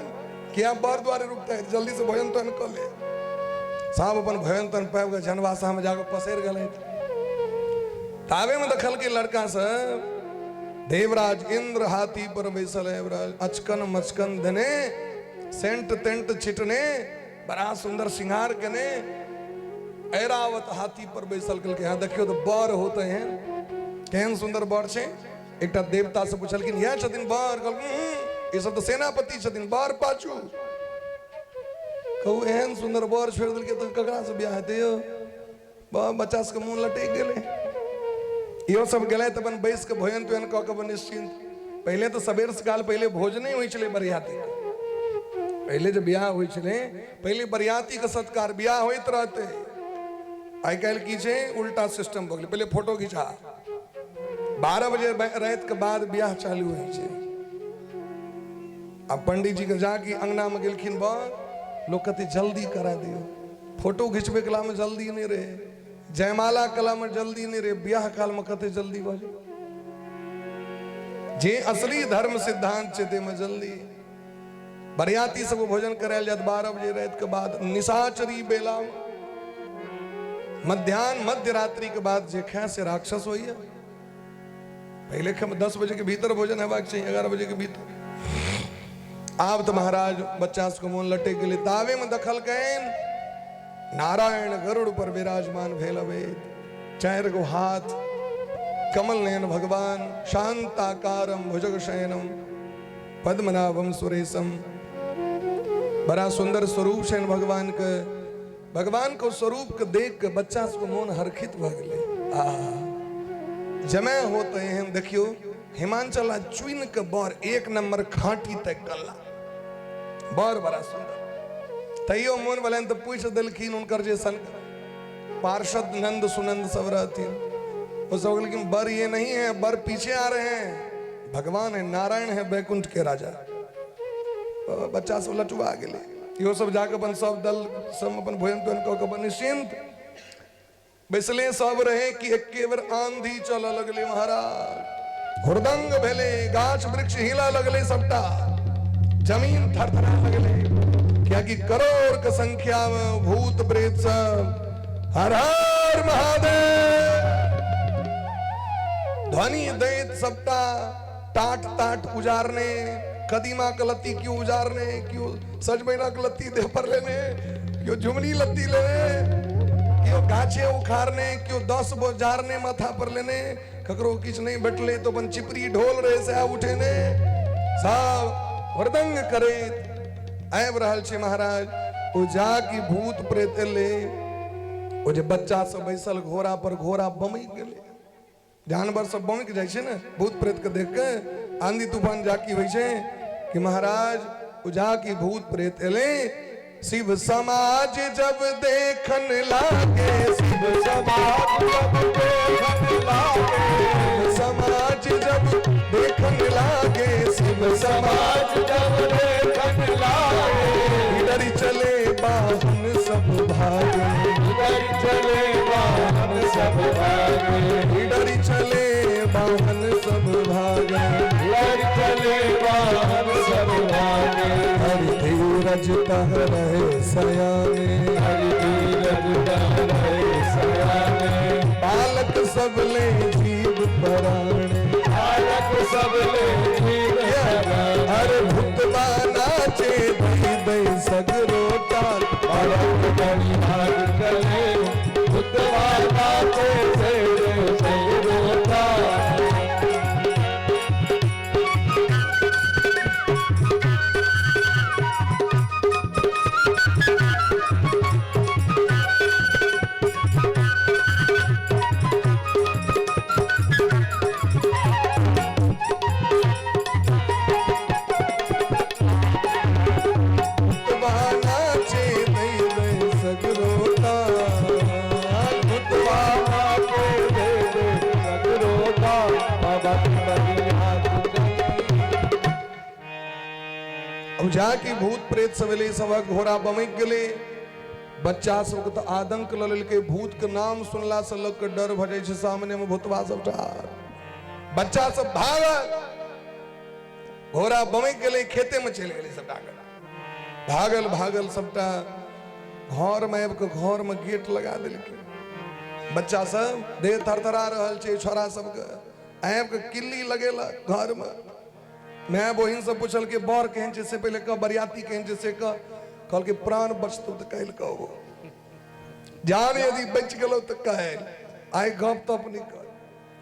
किया बर द्वारे रुकतै, जल्दी से भोजन तोजन कऽ ले। सब अपन भोजन तोजन पाबि कऽ झनवासा में जाके पसरि गेलै। ताबे में देखलकै लड़का सब देवराज इंद्र हाथी पर बैसल आबि रहल, अचकन मचकन देने, सेंट तेंट छिटने, बड़ा सुंदर श्रृंगार केने, ऐरावत हाथी पर बैसल। कहलकै हाँ देखियौ तऽ बर होते हैं, केहन सुंदर बर छै। एकटा देवता से पुछलखिन इएह छथिन बर? कहलखिन ई सब तऽ सेनापति छथिन, बर पाछू। कहू एहन सुंदर बर छोड़ि देलकै तऽ ककरा से बियाह हेतै यौ? बच्चा सबके मोन लटकि गेलै। इहो सब गेलै तऽ अपन बैस कऽ भोजन तोजन कऽ कऽ अपन निश्चिन्त। पहिले तऽ सबेर सकाल पहिले भोजने होइ छलै बरियातीके, पहिले जे बियाह होइ छलै पहिले बरियातीके सत्कार बियाह होइत रहतै। आइ काल्हि की छै उल्टा सिस्टम भऽ गेलै, पहिले फोटो घिचा, 12 बजे राति के बाद बियाह चालू होइ छै। आ पंडित जी के जाके अंगना में गेलखिन बर, लोग कहते जल्दी करा दियौ, फोटो घिचबे कला में जल्दी नहीं रहे, जयमाला कला में जल्दी नहीं रहे, बियाह काल में कते जल्दी भऽ जाय। जे असली धर्म सिद्धांत छै ताहिमे जल्दी। बरियाती सब भोजन करायल जायत 12 बजे राति के बाद, निशाचरी बेला में, मध्यान्ह मध्य रात्रि के बाद जे खाए से राक्षस होइए। पहले 10 बजे के भीतर भोजन हेबाक चाहिए, 11 बजे के भीतर। आब तऽ महाराज बच्चा सबके मोन लटकि गेलै। ताबे में देखलकनि नारायण गरुड़ पर विराजमान भेल अबैत, 4 गो हाथ, कमल नयन भगवान, शांताकारम भुजग शयनम पद्मनाभम सुरेशम। बड़ा सुंदर स्वरूप छनि भगवान के। भगवान के स्वरूप के देख के बच्चा सबके मोन हरखित भऽ गेलै। आ जमे होते एहन देखियौ हिमांचल आ चुनि के बर 1 नंबर खाँटी तक कल्ला बर बड़ा सुंदर। तैयो मोन भेलनि तऽ पूछि देलखिन हुनकर जे सन पार्षद नंद सुनंद सब रहथिन, वो सब कहलखिन बर ये नहीं है, बर पीछे आ रहे हैं, भगवान है, नारायण है, बैकुंठ के राजा। बच्चा सब लटुआ गेलै। इहो सब जाके अपन सब दल सब अपन भोजन तोजन कऽ के अपन निश्चिंत बैसले सब रहे कि एके बेर आंधी चलऽ लगलै महाराज, हुरदंग भेलै, गाछ वृक्ष हिला लगलै, सबटा जमीन थरथरा लगलै, कियाकि करोड़ के संख्या में भूत प्रेत सब हर हर महादेव ध्वनि दैत सबटा टाट ताट उजारने, कदीमा के लत्ती क्यों उजारने, क्यों सजमैना के लत्ती देह पर लेने, क्यों झुमनी लत्ती लेने, क्यों गाछे उखाड़ने, क्यों 10 गो जारने माथा पर लेने, ककरो किछु नहि भेटलै तऽ अपन चिपरी ढोल रहै सएह उठेने सब हुड़दंग करैत आबि रहल छै महाराज। ओ जा कि भूत प्रेत एलै, ओ जे बच्चा सब बैसल घोड़ा पर, घोड़ा बमकि गेलै। जानवर सब बमकि जाइ छै ने भूत प्रेत के देख के, आंधी तूफान जाकी होइ छै कि महाराज ओ जा कि भूत प्रेत एलै। शिव समाज जब देखन लागे, शिव समाज जब देखन लागे, समाज जब देखन लागे, शिव समाज जब देखन लागे, डरी चले बाहन सब भागे, डरी चले बाहन सब भागे, डरी चले बाहन सब भागे, डरी चले बाहन सब भागे। हरि धीरज तह रहे सयाने, हरि धीरज तह रहे सयाने, बालक सब ले जीव पराणे, बालक सब ले जीव पराणे। अरे भूतवा नाचे दई दई सगरो ताल, बालक बड़ी भाग चले, भूतवा नाचे दई दई सगरो ताल। भूतवा नाचे दई दई सगरो ताल, भूतवा नाचे दई दई सगरो ताल, बाबा की बड़ी हाथ चले। अब जाके भूत प्रेत सब एलै, सबक घोड़ा बमकि गेलै। बच्चा सबके तऽ आदंक लऽ लेलकै, भूत के नाम सुनला से लोक के डर भऽ जाइ छै, सामने में भूतवा सब ठाढ़। बच्चा सब भागल, घोड़ा बमकि गेलै, खेते में चलि गेलै सबटा। भागल भागल सबटा घर में आबि कऽ घर में गेट लगा देलकै। बच्चा सब देह थरथरा रहल छै, छोरा सबके आबि कऽ किल्ली लगेलक घर में। माय बहिन सब पुछलकै बर केहन छै से पहिले कह, बरियाती केहन छै से कह। कहलकै प्राण बचतौ तऽ काल्हि कहबो, जान यदि बचि गेलौ तऽ काल्हि, आइ गप तप नहि कर।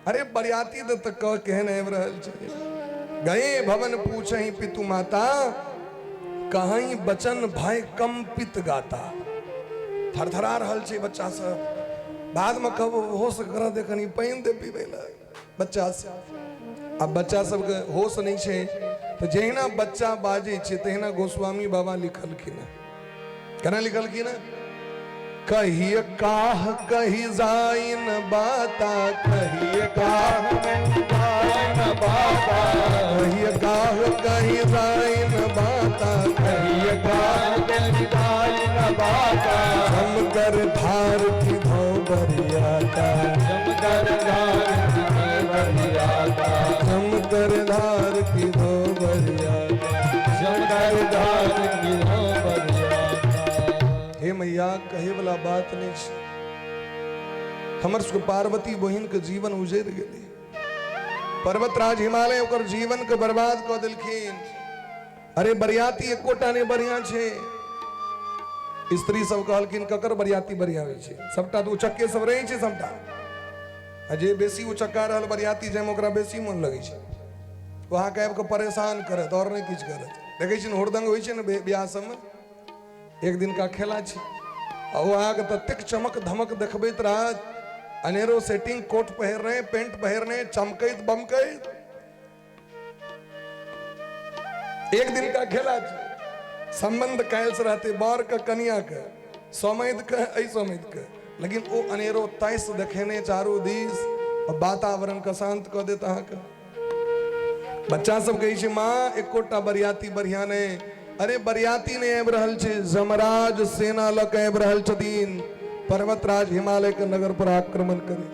अरे बरियाती तऽ कह केहन आबि रहल छै। गए भवन पूछही पितु माता, कहीं बचन भय कंपित गाता। थरथरा रहल छै बच्चा सब। बाद में कहबो होश कर दे, कनी पानि दे पीबै लए बच्चा सब। आब बच्चा सबके होश नहि छै तऽ जहिना बच्चा बाजै छै तहिना गोस्वामी बाबा लिखलखिन हँ। केना लिखलखिन हँ? कहिय काह कही जाइन बाता, कहिय काह जाइन बाता, कहिय काह कही जाइन बाता, कहिय काह कही जाइन बाता, जमकर धार की धो बरियाता, जमकर धार की धो बरियाता, जमकर धार की धो बरियाता, जमकर धार की धो बरियाता। हे मैया, कहे वाला बात नहीं छै, हमर सबके पार्वती बहिन के जीवन उजड़ गेलै। पर्वतराज हिमालय ओकर जीवन के बर्बाद कऽ देलखिन। अरे बरियाती एकोटा नहि बढ़िया छै। स्त्री सब कहलखिन ककर बरियाती बढ़िया होइ छै, सबटा तऽ उचक्के सब रहै छै सबटा, आ जे बेसी उचक्का रहल बरियाती जाहिमे ओकरा बेसी मोन लगै छै, ओ अहाँके आबि कऽ परेशान करत आओर नहि किछु करत। देखै छी ने हुड़दंग होइ छै ने बियाह सबमे, एक दिनका खेला छै, आ ओ अहाँके ततेक चमक धमक देखबैत रहत, अनेरो सेटिंग कोट पहिरने पेंट पहिरने चमकैत बमकैत, एक दिन का खेला छै। संबंध काल्हि से रहते बर के कनिया के, समैध के एहि समैध के, लेकिन ओ अनेरो तैस देखेने चारू दिस वातावरण के शांत कऽ देत अहाँके। बच्चा सब कहै छै माँ एकोटा बरियाती बढ़िया नहि। अरे बरियाती नहि आबि रहल छै, जमराज सेना लऽ कऽ आबि रहल छथिन पर्वतराज हिमालय के नगर पर आक्रमण करे।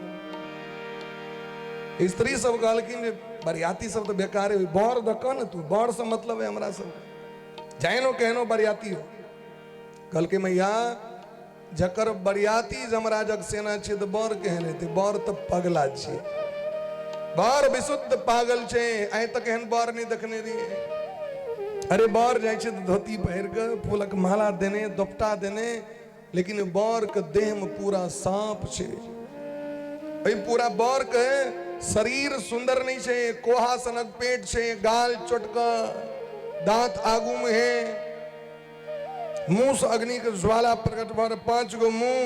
स्त्री सब कहलखिन जे बरियाती सब तऽ बेकारे होइ, बर दऽ कह ने तू, बर से मतलब है हमरा सबके, जहनो केहनो बरियाती हो। कहलकै मैया जकर बरियाती जमराजक सेना छै तऽ बर केहन हेतै, बर तऽ पगला छै, बर विशुद्ध पागल छै, आइ तक एहन बर नहि देखने रहियै। अरे बर जाइ छै तऽ धोती पहिर कऽ फूलक माला देने दोपटा देने, लेकिन बर के देह में पूरा साँप छै, एहि पूरा बर के शरीर सुंदर नहीं छै, कोहा सनक पेट छै, गाल चोटका, दांत आगू में है, मुंह से अग्नि के ज्वाला प्रकट भर, 5 गो मुंह,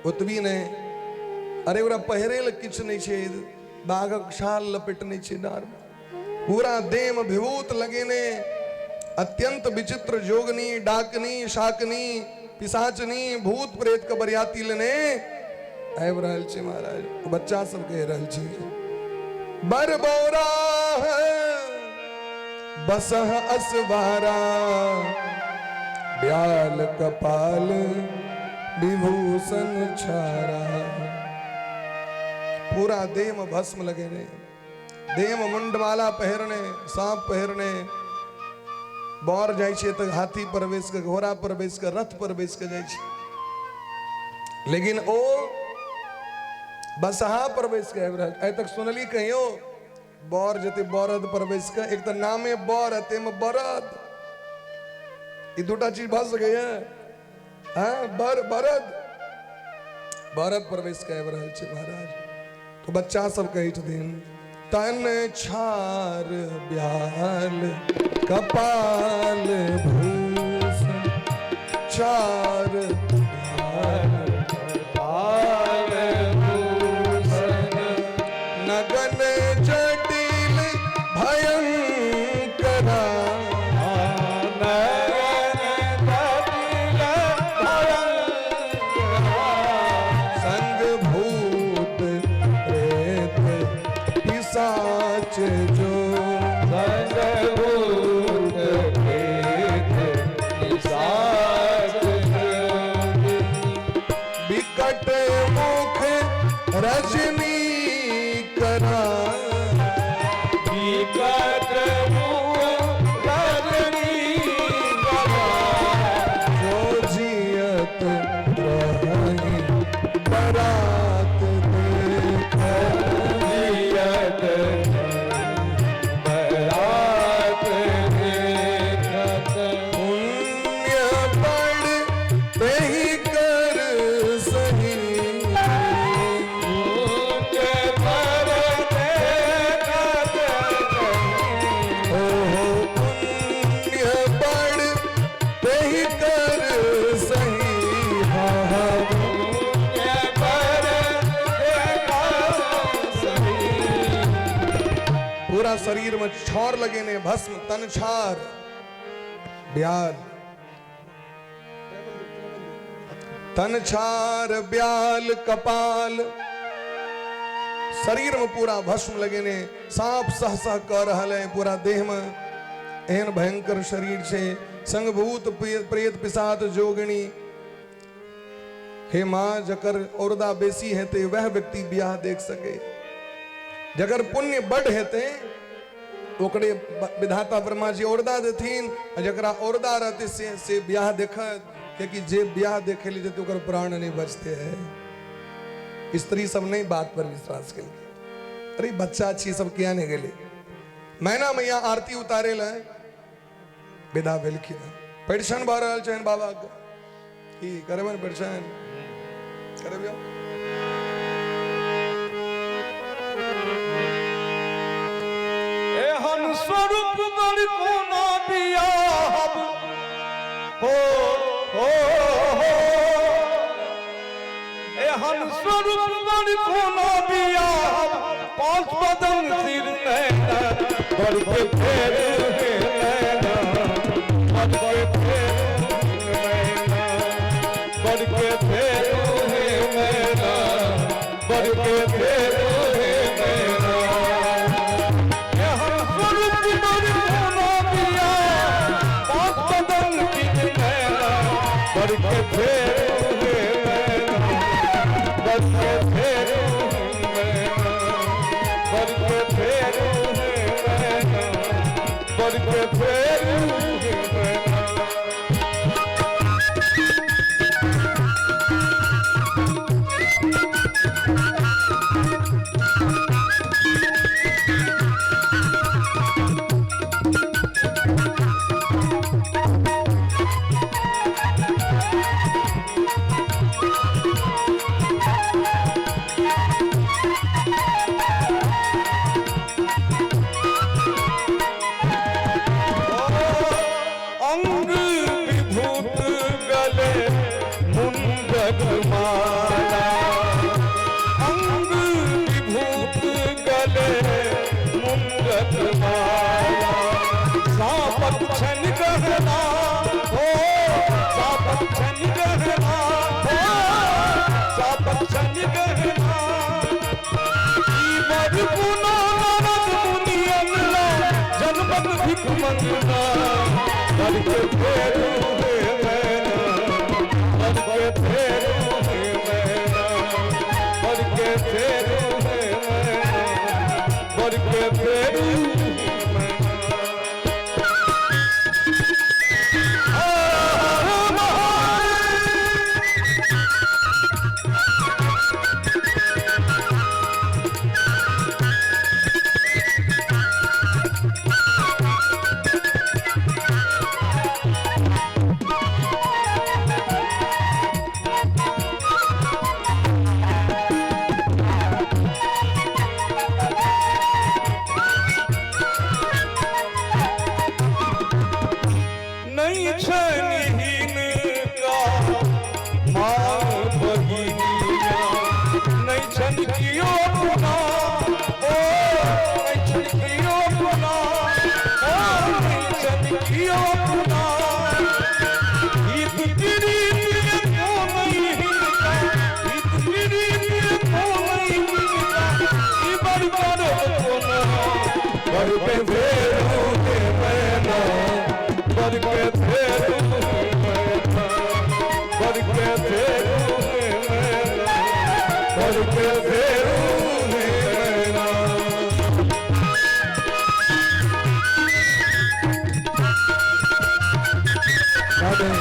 ओतबी नहीं। अरे ओकरा पहिरे ल किछु नहीं छै, बाघक छाल लपेटने छै डार में, पूरा देह में विभूत लगेने, अत्यंत विचित्र जोगनी डाकनी शाकनी पिशाचनी भूत प्रेत के बरियाती लेने आबि रहल छै महाराज। बच्चा सब कहि रहल छै बर बौरा बसह असवारा, ब्याल कपाल विभूषण छारा। पूरा देह में भस्म लगेने, देह में मुंडमाला पहिरने, सांप पहिरने, बर जाइ छै तऽ हाथी पर बैस कऽ, घोड़ा पर बैस कऽ, रथ पर बैस कऽ जाइ छै, लेकिन ओ बसहा पर बैस कऽ आबि रहल। आइ तक सुनली कहियो बर जेतै बरद पर बैस कऽ? एक तऽ नामे बर आ ताहिमे बरद, ई दूटा चीज भऽ सकैया? हँ, बर बरद, बरद पर बैस कऽ आबि रहल छै महाराज। तो बच्चा सब कहै छथिन तन छार ब्याल कपाल भूषण, चार ब्याल कपाल भूषण, नगन जटिल भयंकरा, नयन जटिल भयंकरा, संग भूत प्रेत पिशाच जो, संग भूत प्रेत पिशाच जोगी, विकट मुख रजनी करा, विकट मुख रजनी करा, जो जियत रही बरात देख, जियत बरात देखत, पुण्य बड़ तेहि कर सही, पुण्य पर देखत ओ पुण्य बड़ तेहि कर सही, हा हा पुण्य पर देखत सही। पूरा शरीर में छौर लगेने भस्म, तन छार ब्याल, तन छार ब्याल कपाल, शरीर में पूरा भस्म लगेने, सांप सह सह कर रहल है पूरा देह में, एहन भयंकर शरीर छै, संग भूत प्रेत पिशाच जोगिनी। हे माँ, जकर औरदा बेसी हेतै वह व्यक्ति बियाह देख सके, जकर पुण्य बड हेतै ओकरे विधाता ब्रह्मा जी औरदा देथिन, आ जकरा औरदा रहतै से बियाह देखत, कियाकि जे बियाह देखे ले जेतै ओकर प्राण नहीं बचते है। स्त्री सब नहीं बात पर विश्वास केलकै, अरे बच्चा छी सब किया नहीं गेले। मैना मैया आरती उतारे ले विदा भेलखिन, परिछन भऽ रहल छनि बाबा के, की करेबनि परिछन? करेबियौ? एहन स्वरूप बर कोना बियाहब, हो हो हो, एहन स्वरूप बर कोना बियाहब, पांच बदन सिर नैना, बर के फेर हे नैना, बर के फेर नैना, बर के फेर हे नैना, बर के फेर हे नैना। एहन स्वरूप बर कोना बियाह, पांच बदन सिर नैना, बर के फेर हे नैना, बर के फेर नैना, बर के फेर हे नैना, बर के फेर हे नैना। चापक छनि गहना, हो चापक छनि गहना, हो चापक छनि गहना। ई बर पुना नारद मुनि अनला, जन्मक भिख मंगना। बर के फेरू हे मैना, बर के फेरू हे मैना, बर के फेरू हे मैना, बर के फेरू हे मैना। नहीं छनि हिनका माँ बहिनिया, नहीं छनि कियो अपना, ओ नहीं छनि कियो अपना, ओ नहीं छनि कियो अपना। हित प्रीत को नहीं हिनका, हित प्रीत को नहीं हिनका, ई बड़ करब कोना। बर के फेरू हे मैना, बर के फेरू हे मैना, बर के फेरू हे मैना, बर के फेरू हे मैना। राधे।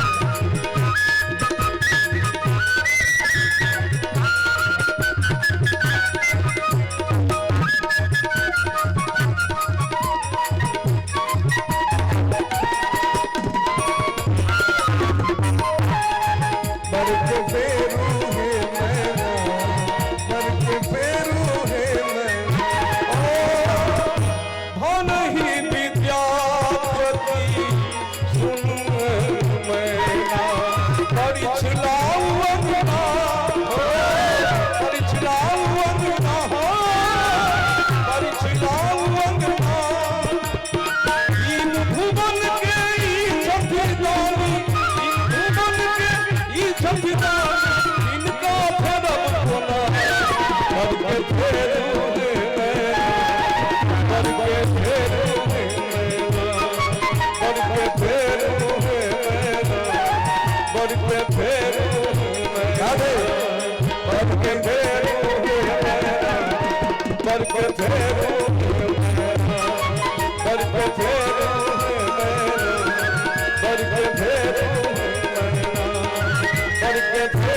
बर के फेरू हे मैना, बर के फेरू हे मैना। धन ही विद्यापति सुन मैना, परिछलाउ अंगना, परिछलाउ अंगना, परिछलाउ अंगना। इन भुवन के ई छथि दानी, इन भुवन के ई छथि दानी, इनका फेरब कोना। बर के फेरू हे मैना, बर के फेरू हे मैना, बर के फेरू हे मैना, बर के फेरू हे मैना, राधे। बर के फेरू हे मैना, बर के फेरू हे मैना, बर के फेरू हे मैना, बर के फेरू हे मैना, बर के फेरू हे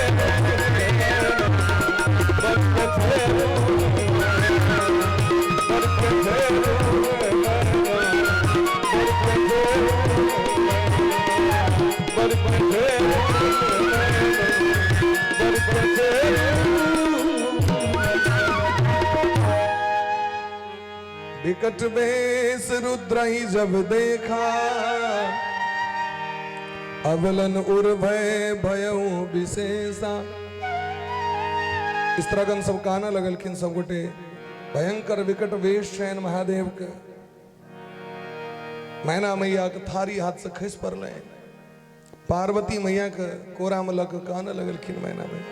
मैना, बर के फेरू हे मैना, बर के फेरू हे मैना, बर के फेरू हे मैना, बर के फेरू हे मैना, बर के फेरू। विकट वेश रुद्रहि जब देखा, अवलन उर भय भयउ विशेषा। स्त्रगण सब काना लगलखिन सब गोटे, भयंकर विकट वेश छनि महादेव के। मैना मैया के थारी हाथ से खसि पड़लनि, पार्वती मैया के कोरा में लऽ कऽ कानऽ लगलखिन मैना मैया।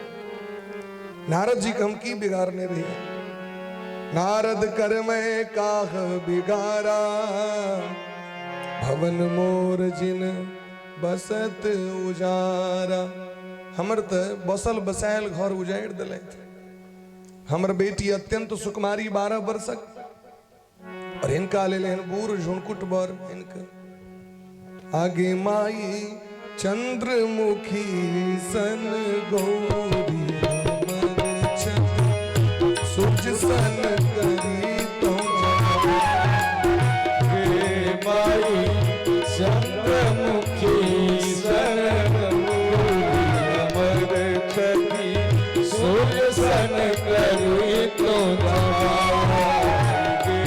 नारद जी के हम की बिगाड़ने रहियै। नारद कर मैं काह बिगारा, भवन मोर जिन बसत उजारा। हमर तऽ बसल बसायल घर उजाड़ि देलथि। हमर बेटी अत्यंत सुकुमारी 12 वर्षक, और हिनका लेल एहन बूढ़ झुनकुट बर हिनके। आगे माई चंद्रमुखी सन गौरी, हमर छत सूरज सन करी तो गे माई चंद्रमुखी सन गौरी, अमर छवि सूर्य सन करी तो गे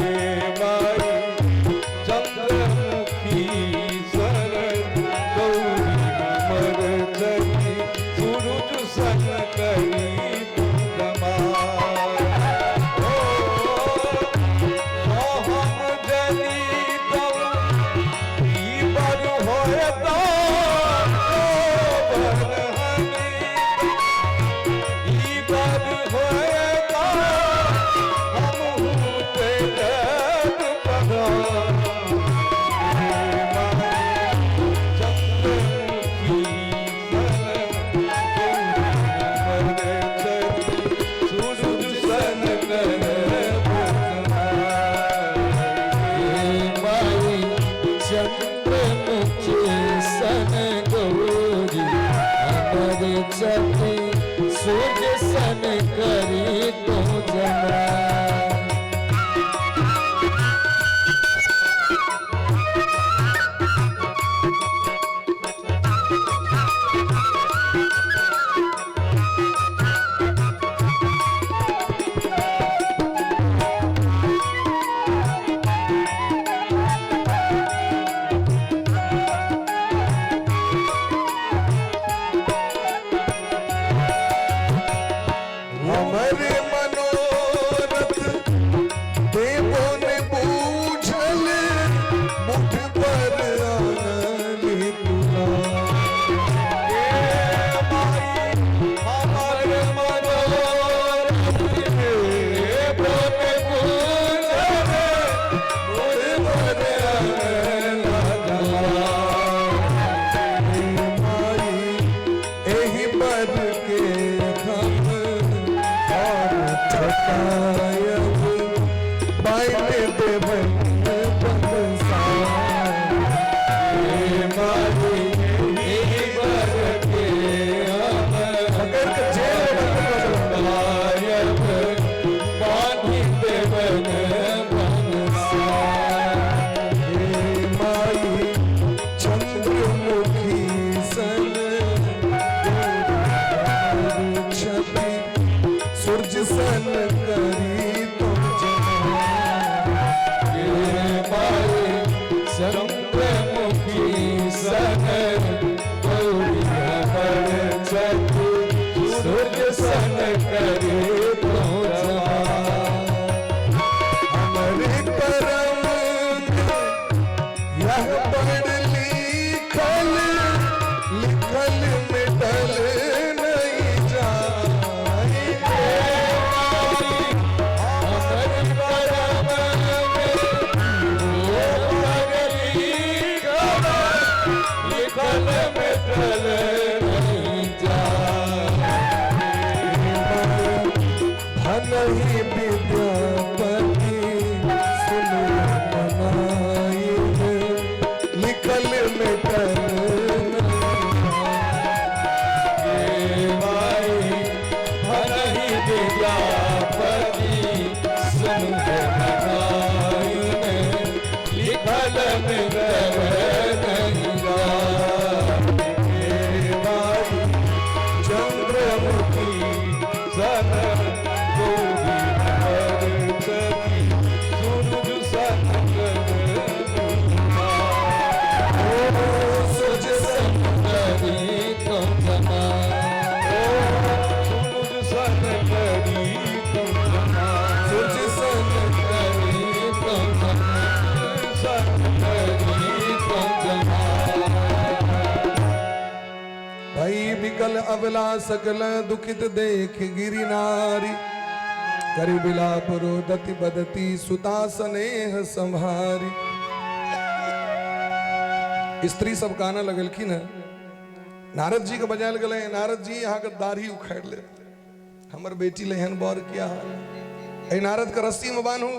माई चंद्रमुखी सन गौरी, अमर छवि सूरज सन करी तो। छति सूर्य सन करी तो जमा। हमर मनोरथ देवो ने बूझल, मुठ पर आनली तुला। हमर मनोरथ देवो ने बूझल, मुठ पर आनला तुला। माई एहि पर के हम और ठकायब, बाइन देवन बंसार। हे माई एहि पर के हम पकड़ के जेल में बंद कर दो। ठकायब, बांधि देवन बंसार। हे माई चंद्रमुखी सन छवि, सूरज सन करी तुम जमा। हे माई चंद्रमुखी सन गौरी हमर छथि, सूर्य सन करी तो जमा। हमरे करम यह पढ़ लिखल, लिखल मिटल नहीं जाए। हमर करम में ओ पर लिखल, लिखल मिटल नहीं जाए। भलही विद्यापति सुन मनाई, लिखल मिटल हे माई भलही विद्यापति सुन मनाई, लिखल मिटल नहीं जाए। हे माई चंद्रमुखी सन गौरी हमर छथि, सूरज सन सूरज सन करी तुम जमा। सूरज सन करी तुम जमा। सूरज सन करी तुम जमा। सन करी तुम जमा। भई बिकल अबला सकल दुखित देख गिरि नारी, करि बिलाप रोदति बदती सुता स्नेह संहारी। स्त्री सब काना लगलखिन है, नारद जी के बजायल गेलै, नारद जी अहाँके दाढ़ी उखाड़ि ले, हमर बेटी ले एहन बर किया हाल, एहि नारद के रस्सी में बान्हू।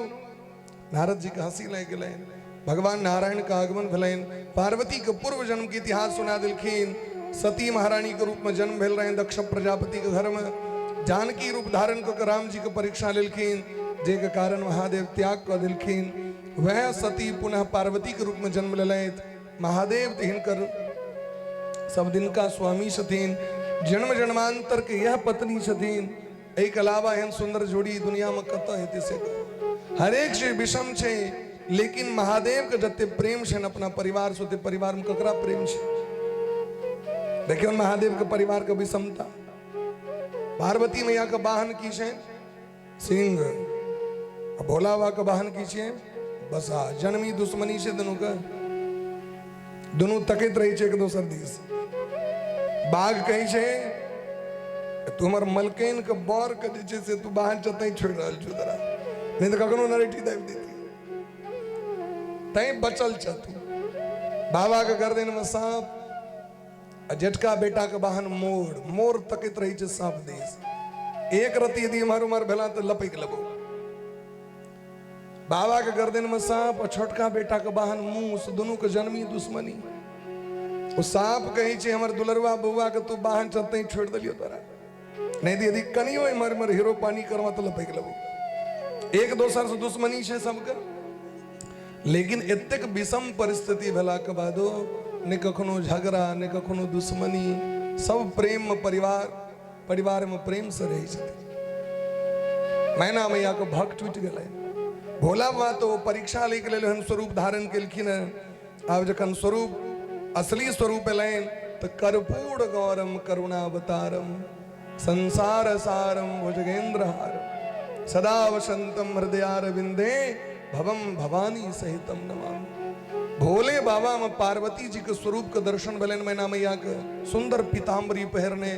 नारद जी के हंसी लागि गेलनि। भगवान नारायण के आगमन भेलनि, पार्वती के पूर्व जन्म के इतिहास सुना देलखिन। सती महारानी के रूप में जन्म भेल रहनि दक्ष प्रजापति के घर में, जानकी रूप धारण कऽ के राम जी के परीक्षा लेलखिन, जे के कारण महादेव त्याग कऽ देलखिन। वएह सती पुनः पार्वती के रूप में जन्म लेलथि। महादेव तऽ हिनकर सब दिनका स्वामी छथिन, जन्म जन्मांतर के यह पत्नी छथिन। एहिके अलावा एहन सुंदर जोड़ी दुनिया में कतऽ हेतै से कहू। हरेक चीज विषम छै, लेकिन महादेव के जते प्रेम छनि अपना परिवार से, ओते परिवार में ककरा प्रेम छै? देखियौ महादेव के परिवार के विषमता। पार्वती मैया के वाहन की छै? सिंह। आ भोला बाबा के वाहन की छै? बसा। जन्मी दुश्मनी छै दुनू के, दुनू तकैत रहै छै एक दोसर दिस। बाघ कहै छै तू हमर मलकैन के बर के जे छै से तू बाहर जतै छोड़ि रहल छौ तोरा, नहि तऽ कखनो नरेटी दाबि देती, तैं बचल छ तू। बाबा के गर्दन में सांप आ जेठका बेटा के वाहन मोर, मोर तकैत रहै छै सांप दिस। एक रति यदि इम्हर उम्हर भेला तऽ लपकि लेबो। बाबा के गर्दन में सांप आ छोटका बेटा के वाहन मूस, दुनू के जन्मी दुश्मनी। ओ साँप कहै छै हमर दुलरुआ बौआ के तू बाहन छह तैं छोड़ि देलियौ तोरा, नहि तऽ यदि कनियो इम्हर इम्हर हीरो पानी करबह तऽ लपकि लेबौ। एक दोसर से दुश्मनी छै सबके, लेकिन एतेक विषम परिस्थिति भेलाके बादो नहि कखनो झगड़ा, नहि कखनो दुश्मनी, सब प्रेममे परिवार परिवारमे प्रेमसँ रहै छथिन। मैना मैयाके भक टूटि गेलै। भोला बाबा तऽ ओ परीक्षा लैके लेल एहन स्वरूप धारण केलखिन हेँ। आब जखन स्वरूप असली स्वरूप एलनि तऽ कर्पूर गौरम करुणावतारम संसार सारम भुजगेंद्र हारम सदा वसंतम हृदयारविंदे भवम भवानी सहितम नमामि। भोले बाबा में पार्वती जी के स्वरूप के दर्शन भेलनि मैना मैया के, सुंदर पीताम्बरी पहिरने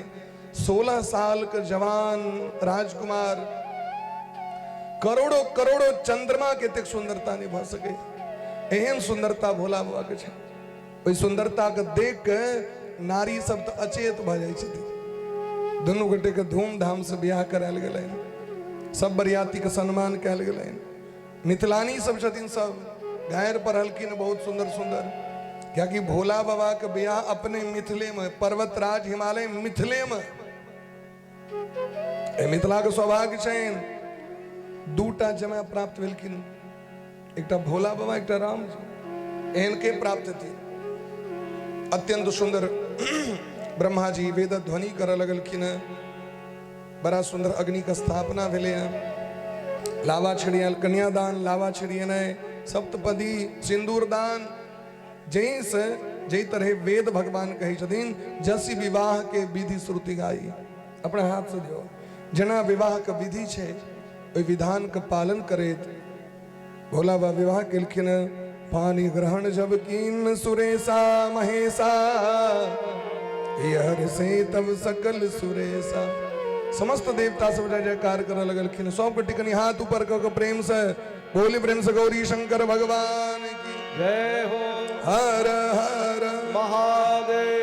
16 साल के जवान राजकुमार, करोड़ों करोड़ों चंद्रमा के एतेक सुंदरता नहीं भऽ सकै, एहन सुंदरता भोला बाबा के छै। ओहि सुंदरता के देख के नारी सब तऽ अचेत भऽ जाइ छथिन। दुनू गोटे के धूमधाम से बियाह करायल गेलनि, सब बरियाती के सम्मान कयल गेलनि। मिथिलानी सब छथिन, सब गारि पढ़लखिन बहुत सुंदर सुंदर, कियाकि भोला बाबा के बियाह अपने मिथिले में, पर्वतराज हिमालय मिथिले में, मिथिला के सौभाग्य छनि दूटा जमाय प्राप्त भेलखिन, एकटा भोला बाबा एकटा राम जी, एहन के प्राप्त हेतै। अत्यंत सुंदर ब्रह्मा जी वेद ध्वनि करऽ लगलखिन हँ, बड़ा सुंदर अग्नि के स्थापना भेलै हँ, लावा छिड़ियाल कन्यादान, लावा छिड़ियेनाइ, सप्तपदी, सिंदूरदान, जाहिसँ जाहि तरहे वेद भगवान कहै छथिन जसी विवाह के विधि श्रुति गाई, अपना हाथ से दियौ, जेना विवाह के विधि छै ओहि विधान के पालन करैत भोला बाबा विवाह केलखिन। पानी ग्रहण जब कीन सुरेशा महेशा, हर से तब सकल सुरेशा। समस्त देवता सब जय जयकार करऽ लगलखिन, सबके टिकनी हाथ ऊपर कऽ के प्रेम से बोली, प्रेम से गौरी शंकर भगवान की जय हो, हर हर महादेव।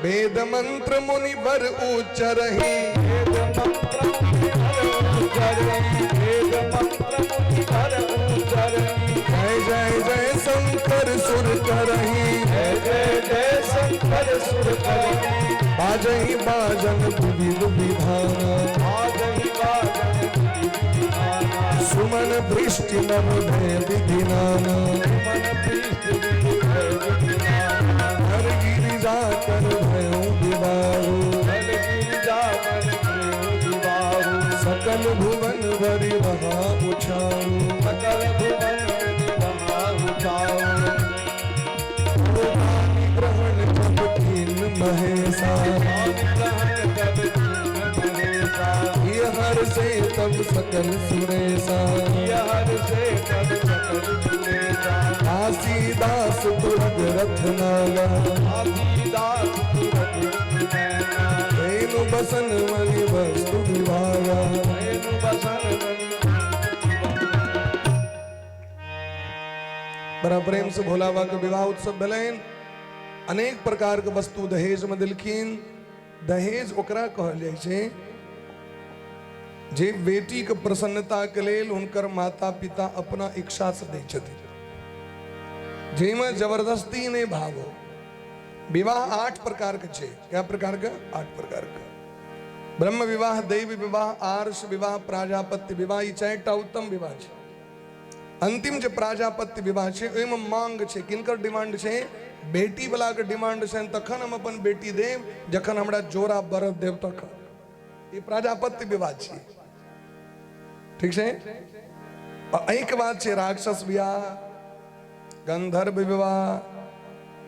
वेद मंत्र मुनि वर उच्चरहि, वेद मंत्र मुनि वर उच्चरहि, वेद मंत्र मुनि वर उच्चरहि, जय जय जय शंकर सुर करहि, जय जय जय शंकर सुर करहि, बाजहि बाजन विविध विधाना, बाजहि बाजन विविध विधाना, सुमन वृष्टि नव भय विधि नाना, सुमन वृष्टि भय विधि नाना, हर गिरिजा कर भयो विवाहु, हर गिरिजा कर भयो विवाहु, सकल भुवन भरि महा उछाऊ, सकल भुवन भरि महा उछाऊ, ग्रहण जब कीन महेशा, ग्रहण जब कीन महेशा, हर से तब सकल सुरेशा, हर से तब सकल सुरेशा, काशीदास तुरग रथ नागा, काशीदास तुरग रथ नागा, धेनु बसन मणि वस्तु विभागा, धेनु बसन मणि। बड़ा प्रेम से भोला बाबा के विवाह उत्सव भेलनि। अनेक प्रकार के वस्तु दहेज में देलखिन। दहेज ओकरा कहल जाइ छै जे बेटी के प्रसन्नता के लेल हुनकर माता पिता अपना इच्छा से दै छथिन, जाहिमे जबरदस्ती नहि भाव हो। विवाह 8 प्रकार के छै। क्या प्रकार के? 8 प्रकार के। ब्रह्म विवाह, दैव विवाह, आर्ष विवाह, प्राजापत्य विवाह, ई 4टा उत्तम विवाह छै। अंतिम जे प्राजापत्य विवाह छै ओहिमे मांग छै, किनकर डिमांड छै? बेटी वाला के डिमांड छै, तखन हम अपन बेटी देब जखन हमरा जोड़ा बरद देब तखन। ई प्राजापत्य विवाह छै, ठीक छै। एहिके बाद छै राक्षस विवाह, गंधर्व विवाह,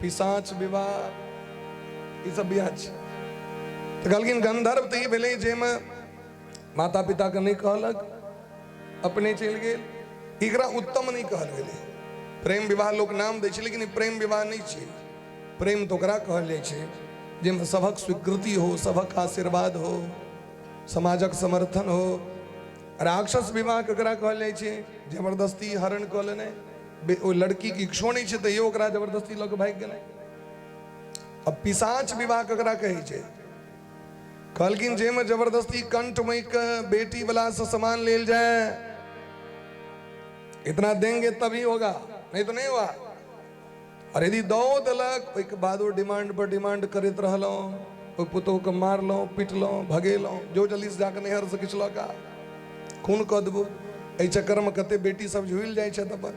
पिशाच विवाह, ई सब विवाह छै। तऽ कहलखिन गंधर्व तऽ ई भेलै जाहिमे माता पिता के नहि कहलक, अपने चलि गेल, एकरा उत्तम नहि कहल गेलै। प्रेम विवाह लोक नाम दै छै, लेकिन ई प्रेम विवाह नहि छै। प्रेम तऽ ओकरा कहल जाइ छै जाहिमे सभक स्वीकृति हो, सभक आशीर्वाद हो, समाजक समर्थन हो। राक्षस विवाह ककरा कहल जाइ छै? जबरदस्ती हरण कऽ लेनाइ, ओ लड़की के इच्छो नहि छै तैयो ओकरा जबरदस्ती लऽ कऽ भागि गेनाइ। अब पिशाच विवाह ककरा कहै छै? कहलखिन जाहिमे जबरदस्ती कंठ मई के बेटी वाला से सामान लेल जाए, इतना देंगे तभी होगा, नहीं तो नहीं हुआ। आओर यदि दऽ देलक, ओहिके बादो डिमांड पर डिमांड करैत रहलहुँ, ओहि पुतोहुके मारलहुँ, पिटलहुँ, भगेलहुँ, जो जल्दीसँ जाकऽ नैहरसँ किछु लऽ कऽ खून कऽ देबो। एहि चक्करमे कते बेटी सब झुलि जाइ छथि अपन।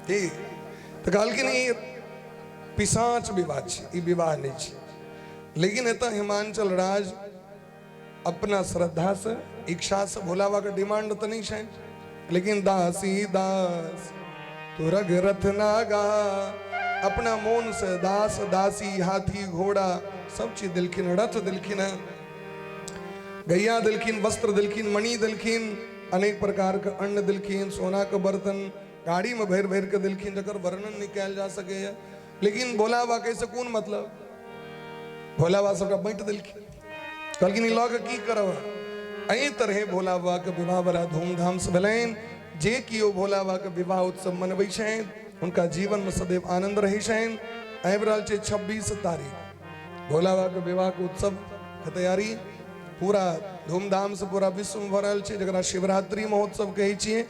की तऽ कहलखिन, ई पिशाच विवाह छै, ई विवाह नहि छै। लेकिन एतऽ हिमांचल राज अपना श्रद्धासँ, इच्छासँ, भोला बाबाके डिमांड तऽ नहि छनि, लेकिन दासी दास तुरग रथ नागा, अपना मोनसँ दास दासी हाथी घोड़ा सब चीज देलखिन, रथ देलखिन हेँ, गैया देलखिन, वस्त्र देलखिन, मणि देलखिन, अनेक प्रकारके अन्न देलखिन, सोनाके बर्तन गाड़ीमे भरि भरि कऽ देलखिन, जकर वर्णन नहि कयल जा सकैए। लेकिन भोला बाबा कैसे कोन मतलब, भोला बाबा सबटा बाँटि देलखिन, कहलखिन ई लऽ कऽ की करब। एहि तरहे भोला बाबाके विवाह बड़ा धूमधामसँ भेलनि। जे केओ भोला बाबाके विवाह उत्सव मनबै छनि, हुनका जीवनमे सदैव आनन्द रहै छनि। आबि रहल छै 26 तारीख भोला बाबाके विवाहके उत्सवके तैयारी पूरा धूमधामसँ पूरा विश्वमे भऽ रहल छै, जकरा शिवरात्रि महोत्सव कहै छियै।